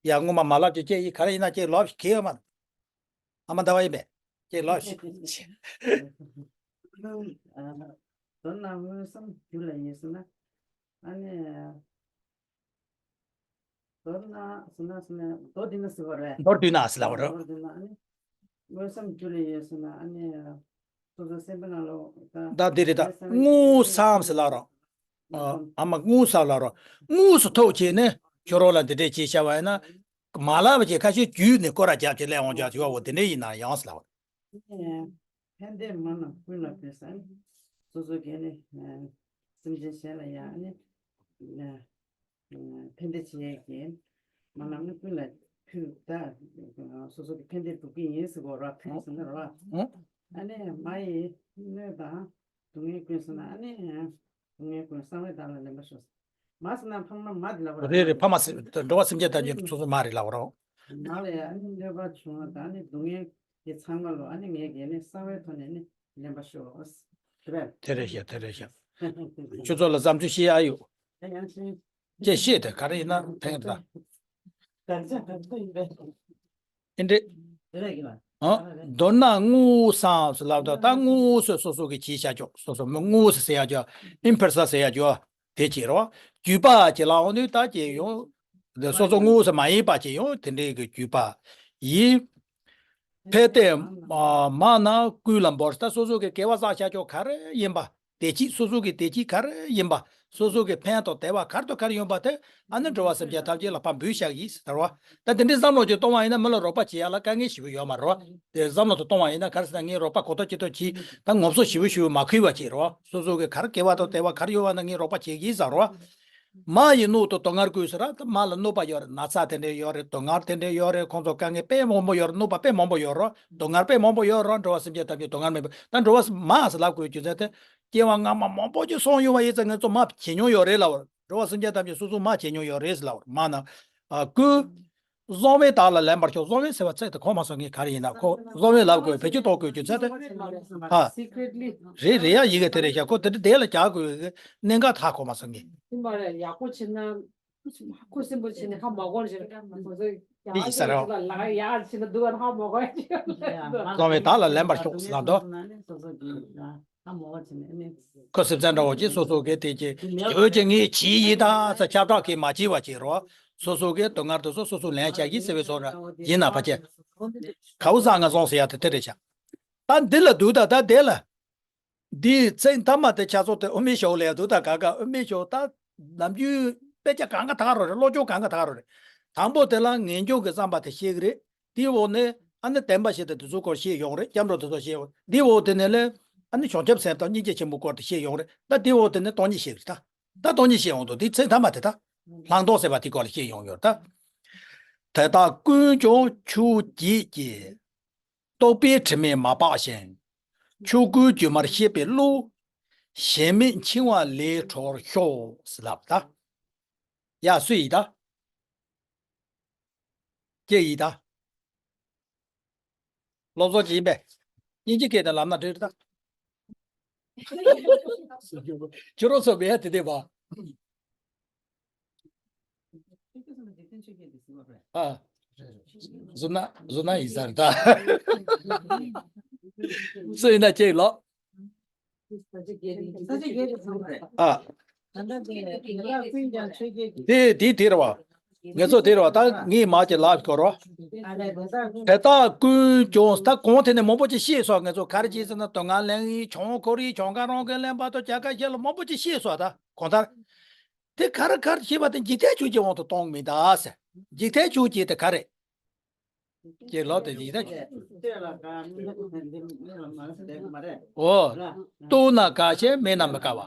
ཡ་སྔོན་མ་མ་ལབ་ཀྱི་ཀྱེ་ཡིས་ག་རེ་ཡིན་ན་ཀྱེ་ལོབས་ཤིག་གི་ཡོད་མ། ཨ་མ་ཟླ་བ་ཡིན་པས། ཀྱེ་ལོབས་ཤིག་མདོར་ན་སྔོ་བསངས་གྱུར་ལ་ཡིན་ཟེར་ན། ཨ་ནི། མདོར་ན་ཟེར་ན་ཟེར་ན་མདོར་བསྡུས་ན་ཟེར་བ་རེད། མདོར་བསྡུས་ན་ཟེར་ལབ་པ་རེད། མདོར་བསྡུས་ན་ཨ་ནི། སྔོ་བསངས་གྱུར་ལ་ཡོད་ཟེར་ན་ཨ་ནི། སོ་སོ་སེམས་པའི་ནང་ལ་ད། ད་འདི་རེད་ད། སྔོ་བསངས་ཟེར་ལབ་རོགས། ཨ་མ་སྔོ་བསངས་ལབ་རོགས། དངོས་སུ་ཐུག་བྱས་ནས་ཁྱོད་རོགས་ལ་འདི་འདྲས་བྱས་བྱ་བ་ཡིན་ན། མ་ལབ་པ་བྱས་ཁ་ཤས་བརྒྱུད་ནས་སྐོར་ར་རྒྱབ་བྱས་སླེབས་འོང་རྒྱག་བྱས་བ་འོ་འདི་འདྲས་ཡིན་ན་ཡང་ཟེར་ལབ་པ་རེད། ཕན་བདེ་མ་རྣམས་ཀུན་ལ་ཕུལ་ཟེར། སོ་སོ་གི་ནི་སེམས་ཅན་གཞན་ལ་ཡང་ནི་ཕན་བདེ་བྱེད་ཡས་ཀྱི་མ་རྣམས་ནི་ཀུན་ལ་ཕུལ། ད་སོ་སོ་གི་ཕན་བདེ་སྒྲུབ་ཀྱི་ཡིན་ཟེར་གོ་ར། ཕན་ཟེར་ན་ར། ཨ་ནི་མ་ཡི་གནོད་དང་སྡུག་བསྔལ་ཀུན་ཟེར་ན། ཨ་ནི་སྡུག་བསྔལ་ཀུན་གསང་བའི་བདག་ལ་ལེན་པར་ཤོག། མ་ཟེར་ན་ཕ་མ་མ་དེ་ལབ་པ་རེད། རེད་རེད། ཕ་མ་ཟེར་འགྲོ་བ་སེམས་ཅན་ཐམས་ཅད་སོ་སོ་མ་རེད་ལབ་པ་རོ། མ་ལ་ཡང་ཨ་ནི་གནོད་པ་བྱུང་བ་དང་ཨ་ནི་སྡུག་བསྔལ་གྱི་ཚང་མ་ལོ་ཨ་ནི་ངས་གལ་ནི་གསང་བའི་ཐོག་ནས་ནི་ལེན་པར་ཤོག། དེ་རེད། དེ་རེད་ཤག། དེ་རེད་ཤག། ཁྱོད་ཚོ་ལ་བསམ་ཚུལ་བཤད་ཨ་ཡོད། ད་ཡང་ཤིང་། ཅེས་བཤད་དེ་ག་རེ་ཡིན་ན་ཕན་གྱི་རེད་ད། ཨིན་འདྲེ། ཨ། མདོར་ན་དངོས་སུ་བསམ་ཟེར་ལབ་ད། ད་དངོས་སུ་སོ་སོ་གི་བྱས་བཞག་ཅོག། སོ་སོ་མི་དངོས་སུ་ཟེར་ཡག་ཅོག། ཨིམ་ཕེར་སལ་ཟེར་ཡག་ཅོག་དེ་བྱས་རོ། བརྒྱུད་པ་བྱས་ལ་འོང་དུས་ད་བྱས་ཡོང་། འདི་སོ་སོ་དངོས་སུ་མ་ཡིན་པ་བྱས་ཡོང་། དེ་འདྲའི་གི་བརྒྱུད་པ་ཡིན། ཕན་བདེ་མ་རྣམས་ཀུན་ལ་འབུལ། ད་སོ་སོ་གི་དགེ་བ་བསགས་བཞག་ཅོག་ག་རེ་ཡིན་པ། བདེ་སྐྱིད། སོ་སོ་གི་བདེ་སྐྱིད་ག་རེ་ཡིན་པ། སོ་སོ་གི་ཕན་དང་བདེ་བ་ག་རེ་དང་ག་རེ་ཡོང་པ་དེ་ཨ་ནི་འགྲོ་བ་སེམས་ཅན་ཐམས་ཅད་ལ་ཕར་འབུལ་བཞག་ཡིན་ཟེར་བ། ད་དེ་འདྲའི་བསམ་བློ་ཅིག་གཏོང་བ་ཡིན་ན་མི་ལ་རོགས་པ་བྱེད་ཡག་ལ་དཀའ་ངལ་ཞེ་པོ་ཡོད་མ་རེད་བ། དེ་བསམ་བློ་དེ་གཏོང་བ་ཡིན་ན་ག་རེ་ཟེར་ན་ངས་རོགས་པ་གོ་ཐོབ་ཅི་ཐོབ་བྱེད། ད་ངོ་སོ་ཞེ་པོ་ཞེ་པོ་མ་ཁུལ་བ་བྱེད་རོགས། སོ་སོ་གི་ག་རེ་དགེ་བ་དང་བདེ་བ་ག་རེ་ཡོད་པ་ན་ངས་རོགས་པ་བྱེད་ཀྱི་ཡིན་ཟེར་རོགས། མ་ཡི་གནོད་དང་སྡུག་བསྔལ་ཀུན་ཟེར་ར། ད་མ་ལ་གནོད་པ་ཡོད་རེད། ན་ཚ་དེ་འདྲ་ཡོད་རེད། སྡུག་བསྔལ་དེ་འདྲ་ཡོད་རེད། ཁོང་ཚོ་དཀའ་ངལ་དཔེ་མང་པོ་ཡོད་རེད། གནོད་པ་དཔེ་མང་པོ་ཡོད་རེད། སྡུག་བསྔལ་དཔེ་མང་པོ་ཡོད་རེད། འགྲོ་བ་སེམས་ཅན་ཐམས་ཅད་སྡུག་བསྔལ་མེད་པ། ད་འགྲོ་བ་མ་ཟེར་ལབ་དགོས་རྒྱུ་མཚན་དེ། སྐྱེ་བ་སྔ་མ་མང་པོ་ཅིག་སོང་ཡོད་པ་ཡིན་ཙང་ངས་ཚོ་མ་བྱེད་མྱོང་ཡོད་རེད་ལབ་པ་རེད། འགྲོ་བ་སེམས་ཅན་ཐམས་ཅད་སོ་སོ་མ་བྱེད་མྱོང་ཡོད་རེད་ཟེར་ལབ་པ་རེད། མ་ན། ཨ། ཀུན། གསང་བའི་བདག་ལ་ལེན་པར་ཤོག། གསང་བའི་ཟེར་བ་ཚིག་དེ་གོ་མ་སོང་ངས། ག་རེ་ཡིན་ན་ཁོ་གསང་བའི་ལབ་དགོས། བེད་སྤྱོད་གཏོང་དགོས་རྒྱུ་མཚན་དེ། ཨ། རེད་རེད་ཡ། ཡི་གེ་དེ་རེད་ཤག། ཁོ་དེ་འདྲ་དེ་ལ་རྒྱག་དགོས་ཀྱི་གནད་འགག་ད་གོ་མ་སོང་ངས། ཡག་པོ་བྱེད་ན། ཁུ་སིམ་པོ་བྱས་ནས་ཧ་མ་གོ་ཞེས། འདི་ཡིན་ས་རེད། ལ་ཡག་བྱས་ན་སྡུག་པ་ཧ་མ་གོ། གསང་བའི་བདག་ལ་ལེན་པར་ཤོག་ཟེར་ལབ་འདུག། ཁོ་སེམས་ཅན་འདྲ་བོ་ཅིག་སོ་སོ་གི་དེ་ཅིག་ཡོད་ཅིག་ངས་བྱས་ཡིན་ད་ཟེར་ཁྱབ་བསྒྲགས་གིས་མ་བྱས་པ་བྱས་རོགས། སོ་སོ་གི་སྡུག་བསྔལ་དེ་ཚོ་སོ་སོ་ལེན་བྱ་གི་ཟེར་བའི་བཟོ་འདྲ་ཡིན་ན་ཕ་ཆེ། གའུ་ཟ་ང་སོང་ཟེར་ཡ་དེ་དེ་རེད་ཤག། ད་འདི་ལ་འདུག་ད་ད་དེ་ལ། འདིའི་ཚིག་མཐའ་མ་དེ་ཆ་ཚོགས་དེ་དབུ་མའི་ཞབས་ལ་ཡ་འདུག་ད་ག་ག་དབུ་མའི་ཞབས་ད་ནམ་རྒྱུན་དཔེ་ཆ་གང་ག་དག་རོ་རེད། སློབ་སྦྱོང་གང་ག་དག་རོ་རེད། དང་པོ་དེ་ལ་ངེས་འབྱུང་གི་བསམ་པ་དེ་ཤེས་ཀྱི་རེད། དེའི་འོག་ནས་ཨ་ནི་བདེན་པ་བཞི་དང་དེ་ཚོའི་སྐོར་ཤེས་ཡོང་རེད། སྐྱབས་འགྲོ་དེ་ཚོ་ཤེས་ཡོང་། དེའི་འོག་དེ་ནས་ལས་ཨ་ནི་བྱང་ཆུབ་སེམས་དང་སྙིང་རྗེ་ཆེན་པོའི་སྐོར་དེ་ཤེས་ཡོང་རེད། ད་དེའི་འོག་དེ་ནས་སྟོང་ཉིད་ཤེས་ཀྱི་རེད། ད་ད་སྟོང་ཉིད་ཤེས་ཡོང་དུས་དེ་ཚིག་མཐའ་མ་དེ་ད་བླང་དོར་ཟེར་བ་དེའི་སྐོར་ལ་ཤེས་ཡོང་ཡོད་རེད་ད། དེ་དག་ཀུན་ཀྱང་ཆོས་བརྒྱད་ཀྱིས། རྟོག་པའི་དྲི་མས་མ་སྦགས་ཤིང་། ཆོས་སྐུའི་སྒྱུ་མར་ཤེས་པའི་བློ། ཞེན་མེད་འཆིང་བ་ལས་གྲོལ་ཤོག་ཟེར་ལབ་ད། ཡ་སུ་ཡིས་ད། ཀྱེ་ཡིས་ད། སློབ་གསོ་ཅིག་ཡིན་པས། དབྱིན་ཇི་སྐད་དུ་ལབ་ན་འགྲིག་རེད་ད། ཁྱོད་རང་ཚོ་མེད་ཡ་དེ་དེ་བ། ཨ། བཟོ་ན་བཟོ་ན་ཡིན་ས་རེད་ད། སུ་ཡིན་ན་ཅིག་ལོ། ཨ། དེ་དེ་དེ་རེད་བ། ངེད་ཚོ་དེ་རེད་བ། ད་ངས་མ་ཅིག་ལབ་དགོས་རེད་བ། དེ་དག་ཀུན་ཀྱང་ད་གོང་དེ་ནས་མང་པོ་ཅིག་བཤད་སོང་། ངེད་ཚོ་ག་རེ་བྱས་ཟེར་ན་སྡུག་བསྔལ་ལེན་ཡིན། གྱོང་ཁོར་ཡིན། གྱོང་ཁ་རང་གིས་ལེན་པ་དང་བྱ་དགའ་བཞག་ལ་མང་པོ་ཅིག་བཤད་སོང་། ད་གོང་ལྟར། དེ་ག་རེ་ག་རེ་བྱས་པ་དེ་འཇིག་རྟེན་ཆོས་ཀྱི་དབང་དུ་གཏོང་གི་མིན་ད་ཟེར། འཇིག་རྟེན་ཆོས་ཀྱི་དེ་ག་རེ། ཀྱེ་ལོ་དེ་འཇིག་རྟེན་ཆོས། འོ། བཏུང་ན་དགའ་ཞིང་མིད་ན་མི་དགའ་བ།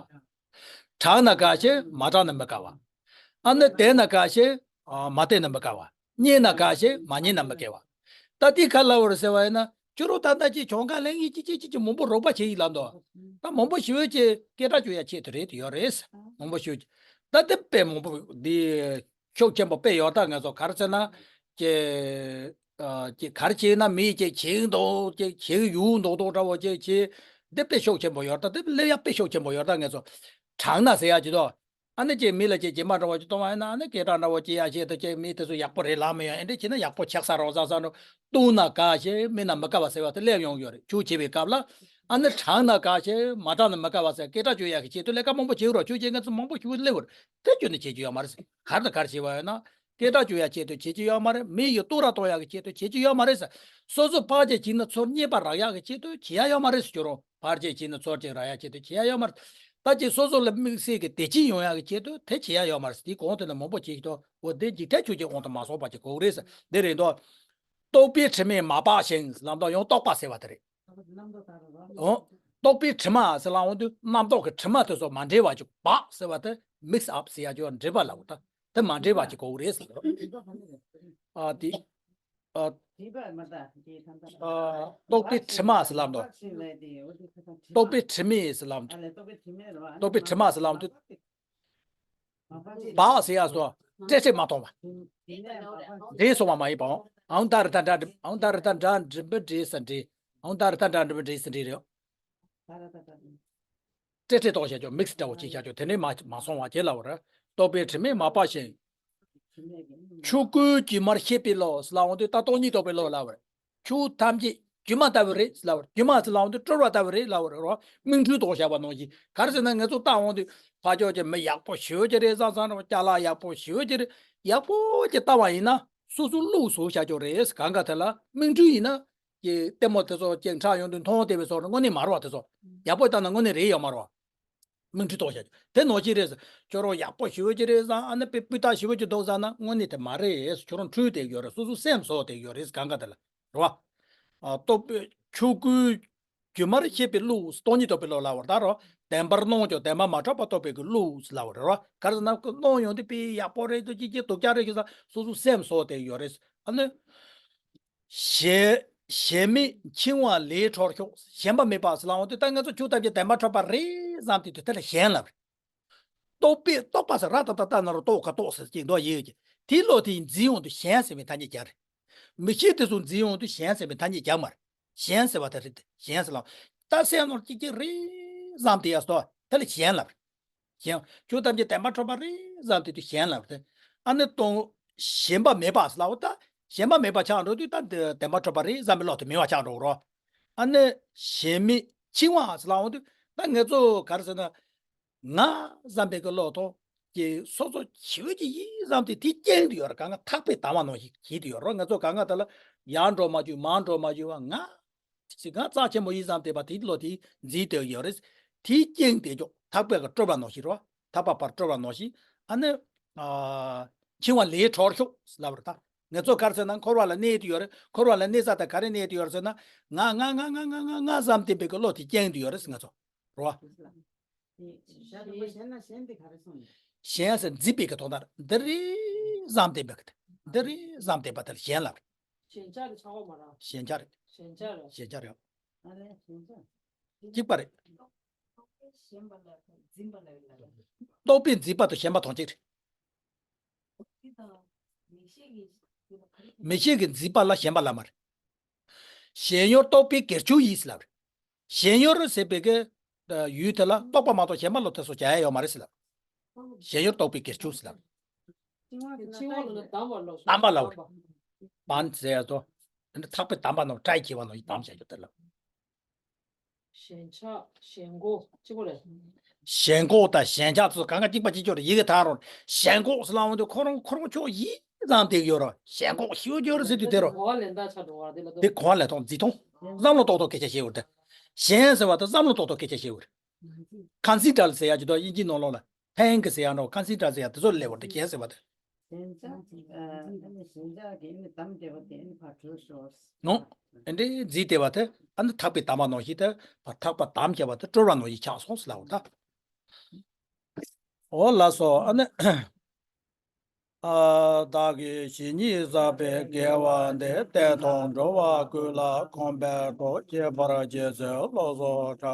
དྲངས་ན་དགའ་ཞིང་མ་དྲངས་ན་མི་དགའ་བ། ཨ་ནི་བལྟས་ན་དགའ་ཞིང་མ་བལྟས་ན་མི་དགའ་བ། མཉེས་ན་དགའ་ཞིང་མ་མཉེས་ན་མི་དགའ་བ། ད་འདི་ག་ལ་བར་ཟེར་བ་ཡིན་ན་ཁྱོད་རང་ད་ལྟ་ཅིག་གྱོང་ཁ་ལེན་ཡིན་ཅིག་ཅིག་ཅིག་ཅིག་མང་པོ་རོགས་པ་བྱེད་ཡིན་ལབ་འདུག། ད་མང་པོ་ཞེ་པོ་ཅིག་སྐད་གྲགས་བཅོས་ཡ་ཆེད་དུ་རེད་དེ་ཡོད་རེད། མང་པོ་ཞེ་པོ་ཅིག་ད་དེ་དཔེ་མང་པོ་འདི་ཤུགས་ཆེན་པོ་དཔེ་ཡོད། ད་ང་ཚོ་ག་རེ་ཟེར་ན་ཅིག་ཨ་ཅིག་ག་རེ་བྱས་ན་མི་ཅིག་བྱེད་འདུག་ཅིག་བྱེད་ཡུལ་འདུག་འདུག་འདྲ་བོ་ཅིག་བྱེད། འདི་དཔེ་ཤུགས་ཆེན་པོ་ཡོད། ད་དེ་སླེབས་ཡ་དཔེ་ཤུགས་ཆེན་པོ་ཡོད། ད་ང་ཚོ་དྲངས་ན་ཟེར་ཡ་ཅིག་འདུག། ཨ་ནི་ཅིག་མི་ལ་ཅིག་སྐྱེལ་མ་འདྲ་བོ་ཅིག་གཏོང་བ་ཡིན་ན་ཨ་ནི་སྐད་གྲགས་འདྲ་བོ་ཅིག་ཡ་ཆེད་དུ་ཅིག་མི་དེ་ཚོ་ཡག་པོ་རེད་ལབ་མི་ཡོང་། ཨེ་འདྲ་བྱས་ན་ཡག་པོ་ཆགས་ས་རོགས་ས་ས་འགྲོ། བཏུང་ན་དགའ་ཞིང་མིད་ན་མི་དགའ་བ་ཟེར་བ་དེ་སླེབས་ཡོང་ཡོད་རེད། ཆོས་བྱེད་པའི་སྐབས་ལ་ཨ་ནི་དྲངས་ན་དགའ་ཞིང་མ་དྲངས་ན་མི་དགའ་བ་ཟེར་སྐད་གྲགས་བཅོས་ཡག་གི་ཆེད་དུ་ལས་ཀ་མང་པོ་བྱེད་ཀྱི་རོགས། ཆོས་བྱེད་མཁན་ཚོ་མང་པོ་ཞིག་སླེབས་ཡོད་རེད། དེ་ཁྱོན་ནས་བྱེད་ཀྱི་ཡོད་མ་རེད། ག་རེ་དང་ག་རེ་བྱེད་པ་ཡོད་ན་སྐད་གྲགས་བཅོས་ཡག་ཆེད་དུ་བྱེད་ཀྱི་ཡོད་མ་རེད། མི་ཡི་སྟོབས་ར་གཏོང་ཡག་གི་ཆེད་དུ་བྱེད་ཀྱི་ཡོད་མ་རེད་ཟེར། སོ་སོ་ཕར་ཅིག་བྱས་ན་ཚུར་རྙེད་པ་རག་ཡག་གི་ཆེད་དུ་བྱེད་ཡག་ཡོད་མ་རེད་ཟེར། ཁྱོད་རང་ཕར་ཅིག་བྱས་ན་ཚུར་ཅིག་རག་ཡག་ཆེད་དུ་བྱེད་ཡག་ཡོད་མ་རེད། ད་ཅིག་སོ་སོ་ལ་དམིགས་བསལ་གྱི་བདེ་སྐྱིད་ཡོང་ཡག་གི་ཆེད་དུ་དེ་བྱེད་ཡག་ཡོད་མ་རེད་ཟེར། དེ་གོང་དེ་ནས་མང་པོ་བྱེད་ཀྱི་འདུག། འོ་དེ་འཇིག་རྟེན་ཆོས་ཀྱི་དབང་དུ་མ་སོང་བ་ཅིག་གོ་གི་རེད་ཟེར། འདི་རེད་འདུག། རྟོག་པའི་དྲི་མས་མ་སྦགས་ཤིང་ལབ་དུས་ཡང་རྟོག་པ་ཟེར་བ་དེ་རེད། ཨོ། རྟོག་པའི་དྲི་མ་ཟེར་ལབ་འོང་དུས་རྣམ་རྟོག་གི་དྲི་མ་དེ་ཚོ་མ་འདྲེས་པ་ཅིག་བག་ཟེར་བ་དེ་mix up ཟེར་ཡ་ཅིག་འདྲེས་པ་ལབ་ད། དེ་མ་འདྲེས་པ་ཅིག་དགོས་རེད་ཟེར། ཨ་དེ། ཨ། ཨ། རྟོག་པའི་དྲི་མ་ཟེར་ལབ་འདུག་རྟོག་པའི་དྲི་མས་ཟེར་ལབ་འདུག་རྟོག་པའི་དྲི་མ་ཟེར་ལབ་འདུག་བག་ཟེར་ཡ་སོ། སྤྲེལ་སྤྲེལ་མ་མཐོང་བ། འདྲེས་སོང་བ་མ་ཡིན་པའོ། ཨའུ་ད་རི་ད་འདྲ་འདྲི། ཨའུ་ད་རི་ད་འདྲ་འདྲི་མི་འདྲེས་ས་འདྲེས། ཨའུ་ད་རི་ད་འདྲ་འདྲི་མི་འདྲེས་ས་འདྲེས་རེད། སྤྲེལ་སྤྲེལ་གཏོགས་བྱ་ཆོག mix འདྲ་བོ་ཅིག་བྱ་ཆོག་དེ་ནས་མ་མ་སོང་བ་ཅེས་ལབ་པ་རེད། རྟོག་པའི་དྲི་མས་མ་སྦགས་ཤིང་། ཆོས་སྐུའི་སྒྱུ་མར་ཤེས་པའི་བློ་ཟེར་ལབ་འོང་དུས་ད་སྟོང་ཉིད་རྟོགས་པའི་བློ་ལབ་པ་རེད། ཆོས་ཐམས་ཅད་སྒྱུ་མ་ལྟ་བུ་རེད་ཟེར་ལབ་པ་རེད། སྒྱུ་མ་ཟེར་ལབ་འོང་དུས་སྤྲུལ་པ་ལྟ་བུ་རེད་ལབ་པ་རེད་རོ། སྨིན་གྲོལ་རྟོགས་བྱ་བ་ནང་བཞིན་ག་རེ་ཟེར་ན་ང་ཚོ་ལྟ་འོང་དུས་ཕར་ཕྱོགས་ཀྱི་མི་ཡག་པོ་ཞེ་པོ་ཅིག་རེད་བསམ་བསམ་རེད། ཅ་ལག་ཡག་པོ་ཞེ་པོ་ཅིག་རེད། ཡག་པོ་ཅིག་ལྟ་བ་ཡིན་ན་སོ་སོ་བློས་བཟོ་བྱ་ཆོག་རེད། གང་ག་དེ་ལ་སྨིན་གྲོལ་ཡིན་ན། ཀྱི་ལྟད་མོ་དེ་ཚོ་ཅིག་འཁྲབ་ཡོང་དུས་མཐོང་བསྡད་པའི་བཟོ་འདྲ་དངོས་གནས་མ་རེད་བ། དེ་ཚོ་ཡག་པོ་བལྟས་ན་དངོས་གནས་རེད་ཡོད་མ་རེད་བ། སྨིན་གྲོལ་རྟོགས་བྱ་རྒྱུ་དེ་ནོར་གྱི་རེད་ཟེར། ཁྱོད་རང་ཡག་པོ་ཞེ་པོ་ཅིག་རེད་བསམ། ཨ་ནི་དཔེ་སྤུས་དག་ཞེ་པོ་ཅིག་འདུག་བསམ་ན་དངོས་གནས་དེ་མ་རེད། ཁྱོད་རང་འཁྲུལ་བསྡད་ཡོད་རེད། སོ་སོ་སེམས་བཟོ་བསྡད་ཡོད་རེད། གང་ག་དེ་ལ་རེད་བ། ཨ། རྟོག་པའི་ཆོས་སྐུའི་སྒྱུ་མར་ཤེས་པའི་བློ། སྟོང་ཉིད་རྟོགས་པའི་བློ་ལབ་པ་རེད་ད་རོ། བདེན་པར་སྣང་ཀྱང་བདེན་པ་མ་གྲུབ་པ་རྟོགས་པའི་གི་བློ་ལབ་པ་རེད་རོ། ག་རེ་ཟེར་ན་སྣང་ཡོང་དུས་དཔེ་ཡག་པོ་རེད་འདུག་ཅིག་ཅིག་སྡུག་ཅག་རེད་ཅིག་བསམ་སོ་སོ་སེམས་བཟོ་བསྡད་ཡོད་རེད། ཨ་ནི། ཞེན་ཞེན་མེད་འཆིང་བ་ལས་གྲོལ་ཤོག་ཞེན་པ་མེད་པ་ཟེར་ལབ་འོང་དུས་ད་ང་ཚོ་ཆོས་ཐམས་ཅད་བདེན་པར་གྲུབ་པ་རེད་བསམ་དུས་དེ་དེ་ལ་ཞེན་ལབ་རེད། རྟོག་པས་རྟོག་པ་ཟེར་ར་ད་ད་ད་ན་རོ་རྟོག་ག་རྟོག་ཟེར་གྱི་འདུག་ཡིན་གྱི། དེའི་བློ་དེ་འཛིན་འོང་དུས་ཞེན་ཟེར་བའི་ཐ་སྙད་རྒྱག་རེད། མིག་ཤེས་དེ་ཚོ་འཛིན་འོང་དུས་ཞེན་ཟེར་བའི་ཐ་སྙད་རྒྱག་མ་རེད། ཞེན་ཟེར་བ་དེ་རེད། ཞེན་ཟེར་ལབ། ད་སེམས་ནང་གཅིག་གཅིག་རེད་བསམ་དེ་ཡ་སོ་དེ་ལ་ཞེན་ལབ་རེད། ཞེན། ཆོས་ཐམས་ཅད་བདེན་པར་གྲུབ་པ་རེད་བསམ་དུས་དེ་ཞེན་ལབ་རེད། ཨ་ནི་སྟོང་། ཞེན་པ་མེད་པ་ཟེར་ལབ་ད། ཞེན་པ་མེད་པ་ཆགས་འགྲོ་དུས་ད་འདི་བདེན་པར་གྲུབ་པ་རེད་བསམ་པའི་བློ་དེ་མེད་པ་ཆགས་འགྲོ་རོ། ཨ་ནི་ཞེན་མེད་འཆིང་བ་ཟེར་ལབ་འོང་དུས་ད་ངེད་ཚོ་ག་རེ་ཟེར་ན། ང་བསམ་པའི་གི་བློ་དང་། ཀྱི་སོ་སོ་ཞེ་པོ་ཅིག་ཡིན་བསམ་དེ་དེ་སྐྱེང་དུ་ཡོད་རེད། གང་ག་ཐག་པས་དམ་པ་ནང་བཞིན་བྱེད་དུ་ཡོད་རེད། ང་ཚོ་གང་ག་དེ་ལ་ཡར་འགྲོ་མ་བཅུག་མར་འགྲོ་མ་བཅུག་པ་ང་། ཅིག་ང་རྩ་ཆེན་པོ་ཡིན་བསམ་བསྡད་པ་དེའི་བློ་དེ་འཛིན་བསྡད་ཡོད་རེད། དེ་རྐྱེན་དེ་ཅོག་ཐག་པས་ཀྱི་སྤྲུལ་པ་ནང་བཞིན་རེད་བ། ཐག་པ་ཕར་སྤྲུལ་པ་ནང་བཞིན། ཨ་ནི། ཨ། འཆིང་བ་ལས་གྲོལ་ཤོག་ལབ་རེད་ད། ང་ཚོ་ག་རེ་ཟེར་ན་འཁོར་བ་ལ་གནས་དུ་ཡོད་རེད། འཁོར་བ་ལ་གནས་ས་དེ་ག་རེ་གནས་དུ་ཡོད་རེད་ཟེར་ན། ང་ང་ང་ང་ང་ང་ང་བསམ་བསྡད་པའི་གི་བློ་དེ་རྐྱེན་དུ་ཡོད་རེད་ཟེར་ང་ཚོ། རེད་བ། ཞེན་ཟེར་འཛིན་པའི་གི་དོན་དག་འདི་རེད་བསམ་བསྡད་པའི་གི་འདི་རེད་བསམ་བསྡད་པ་དེ་ལ་ཞེན་ལབ་རེད། ཞེན་ཆགས་རེད་ཆགས་པ་མ་རེད། ཞེན་ཆགས་རེད། ཞེན་ཆགས་རེད། ཞེན་ཆགས་རེད། ཨ་ལས་ཞེན་ཆགས། གཅིག་པ་རེད། རྟོག་པས་ཞེན་པ་ལ་འཛིན་པ་ལ་ཡོད་ལ་རེད། རྟོག་པས་འཛིན་པ་དང་ཞེན་པ་དང་གཅིག་རེད། རྟོག་པ་དང་མིག་ཤེས་ཀྱི་འཛིན་པ་ལ་ཞེན་པ་ལ་མ་རེད། ཞེན་ཡུལ་རྟོག་པའི་སྒེར་ཆོས་ཡིན་ཟེར་ལབ་རེད། ཞེན་ཡུལ་ཟེར་བའི་གི་ཡུལ་དེ་ལ་རྟོག་པ་མ་གཏོགས་ཞེན་པ་ལ་དེ་ཚོ་བྱ་ཡ་ཡོད་མ་རེད་ཟེར་ལབ། ཞེན་ཡུལ་རྟོག་པའི་སྒེར་ཆོས་ཟེར་ལབ། འཆིང་བ་ལ་བསྡམས་པ་ལ་བསྡམས་པ་ལ་བར། བར་ཟེར་ཡ་ཚོ། འདི་ཐག་པས་བསྡམས་པ་ནང་བཀྲ་ཡི་གྱེས་པ་ནང་བསྡམས་བྱ་རྒྱུ་དེ་ལ། ཞེན་ཆགས་ཞེན་ཁོག་གཅིག་པོ་རེད། ཞེན་ཁོག་དང་ཞེན་ཆགས་ཚོ་གང་ག་གཅིག་པ་གཅིག་ཆོག་རེད། ཡི་གེ་དག་རུང་ཞེན་ཁོག་ཟེར་ལབ་འོང་དུས་ཁོ་རང་ཁོ་རང་ཆོག་ཡིད་བཟང་དེ་ཡོད་རོ། ཞེན་ཁོག་ཞེ་པོ་ཅིག་ཡོད་རེད་ཟེར་དུས་དེ་རོ། གོ་བ་ལེན་སྟངས་ཆགས་འགྲོ་བ་རེད་ལ། དེ་གོ་བ་ལེན་སྟངས་འཛིན་སྟངས་བསམ་བློ་ཏོག་ཏོག་སྐད་ཆ་བཤད་འོ་དེ། ཞེན་ཟེར་བ་དང་བསམ་བློ་ཏོག་ཏོག་སྐད་ཆ་བཤད་འོ་རེད། ཁོན་སེན་ཊྲེཊ་ཟེར་ཡ་ཅིག་འདུག་དབྱིན་ཇིའི་ནང་ལོགས་ལ། ཐེང་གི་ཟེར་ཡ་འདྲ་བོ། ཁོན་སེན་ཊྲེཊ་ཟེར་ཡ་དེ་ཚོ་ལབ་འོ་རེད། ཞེན་ཟེར་བ་དེ། ཞེན་ཆགས་ཀྱི་ཨ་ནི་ཞེན་ཆགས་ཀྱི་ཨ་ནི་བསྡམས་བསྡད་པ་དེ་ཨ་ནི་ཕར་གྲོལ་ཤོག་ནོ། ཨེ་འདྲའི་འཛིན་བསྡད་པ་དེ་ཨ་ནི་ཐག་པས་བསྡམས་པ་ནང་བཞིན་དེ་ཕར་ཐག་པ་བསྡམས་བྱས་པ་དེ་གྲོལ་བ་ནང་བཞིན་ཆགས་སོང་ཟེར་ལབ་འོ་ད། འོ་ལགས་སོ། ཨ་ནི། ཨ། བདག་གིས་ཇི་སྙེད་བསགས་པའི་དགེ་བ་འདི་བསྟན་དང་འགྲོ་བ་ཀུན་ལ་གོམས་པའི་གྲོགས་བྱེད་པར་བྱེད་ཅེས་བློ་བཟང་གྲགས།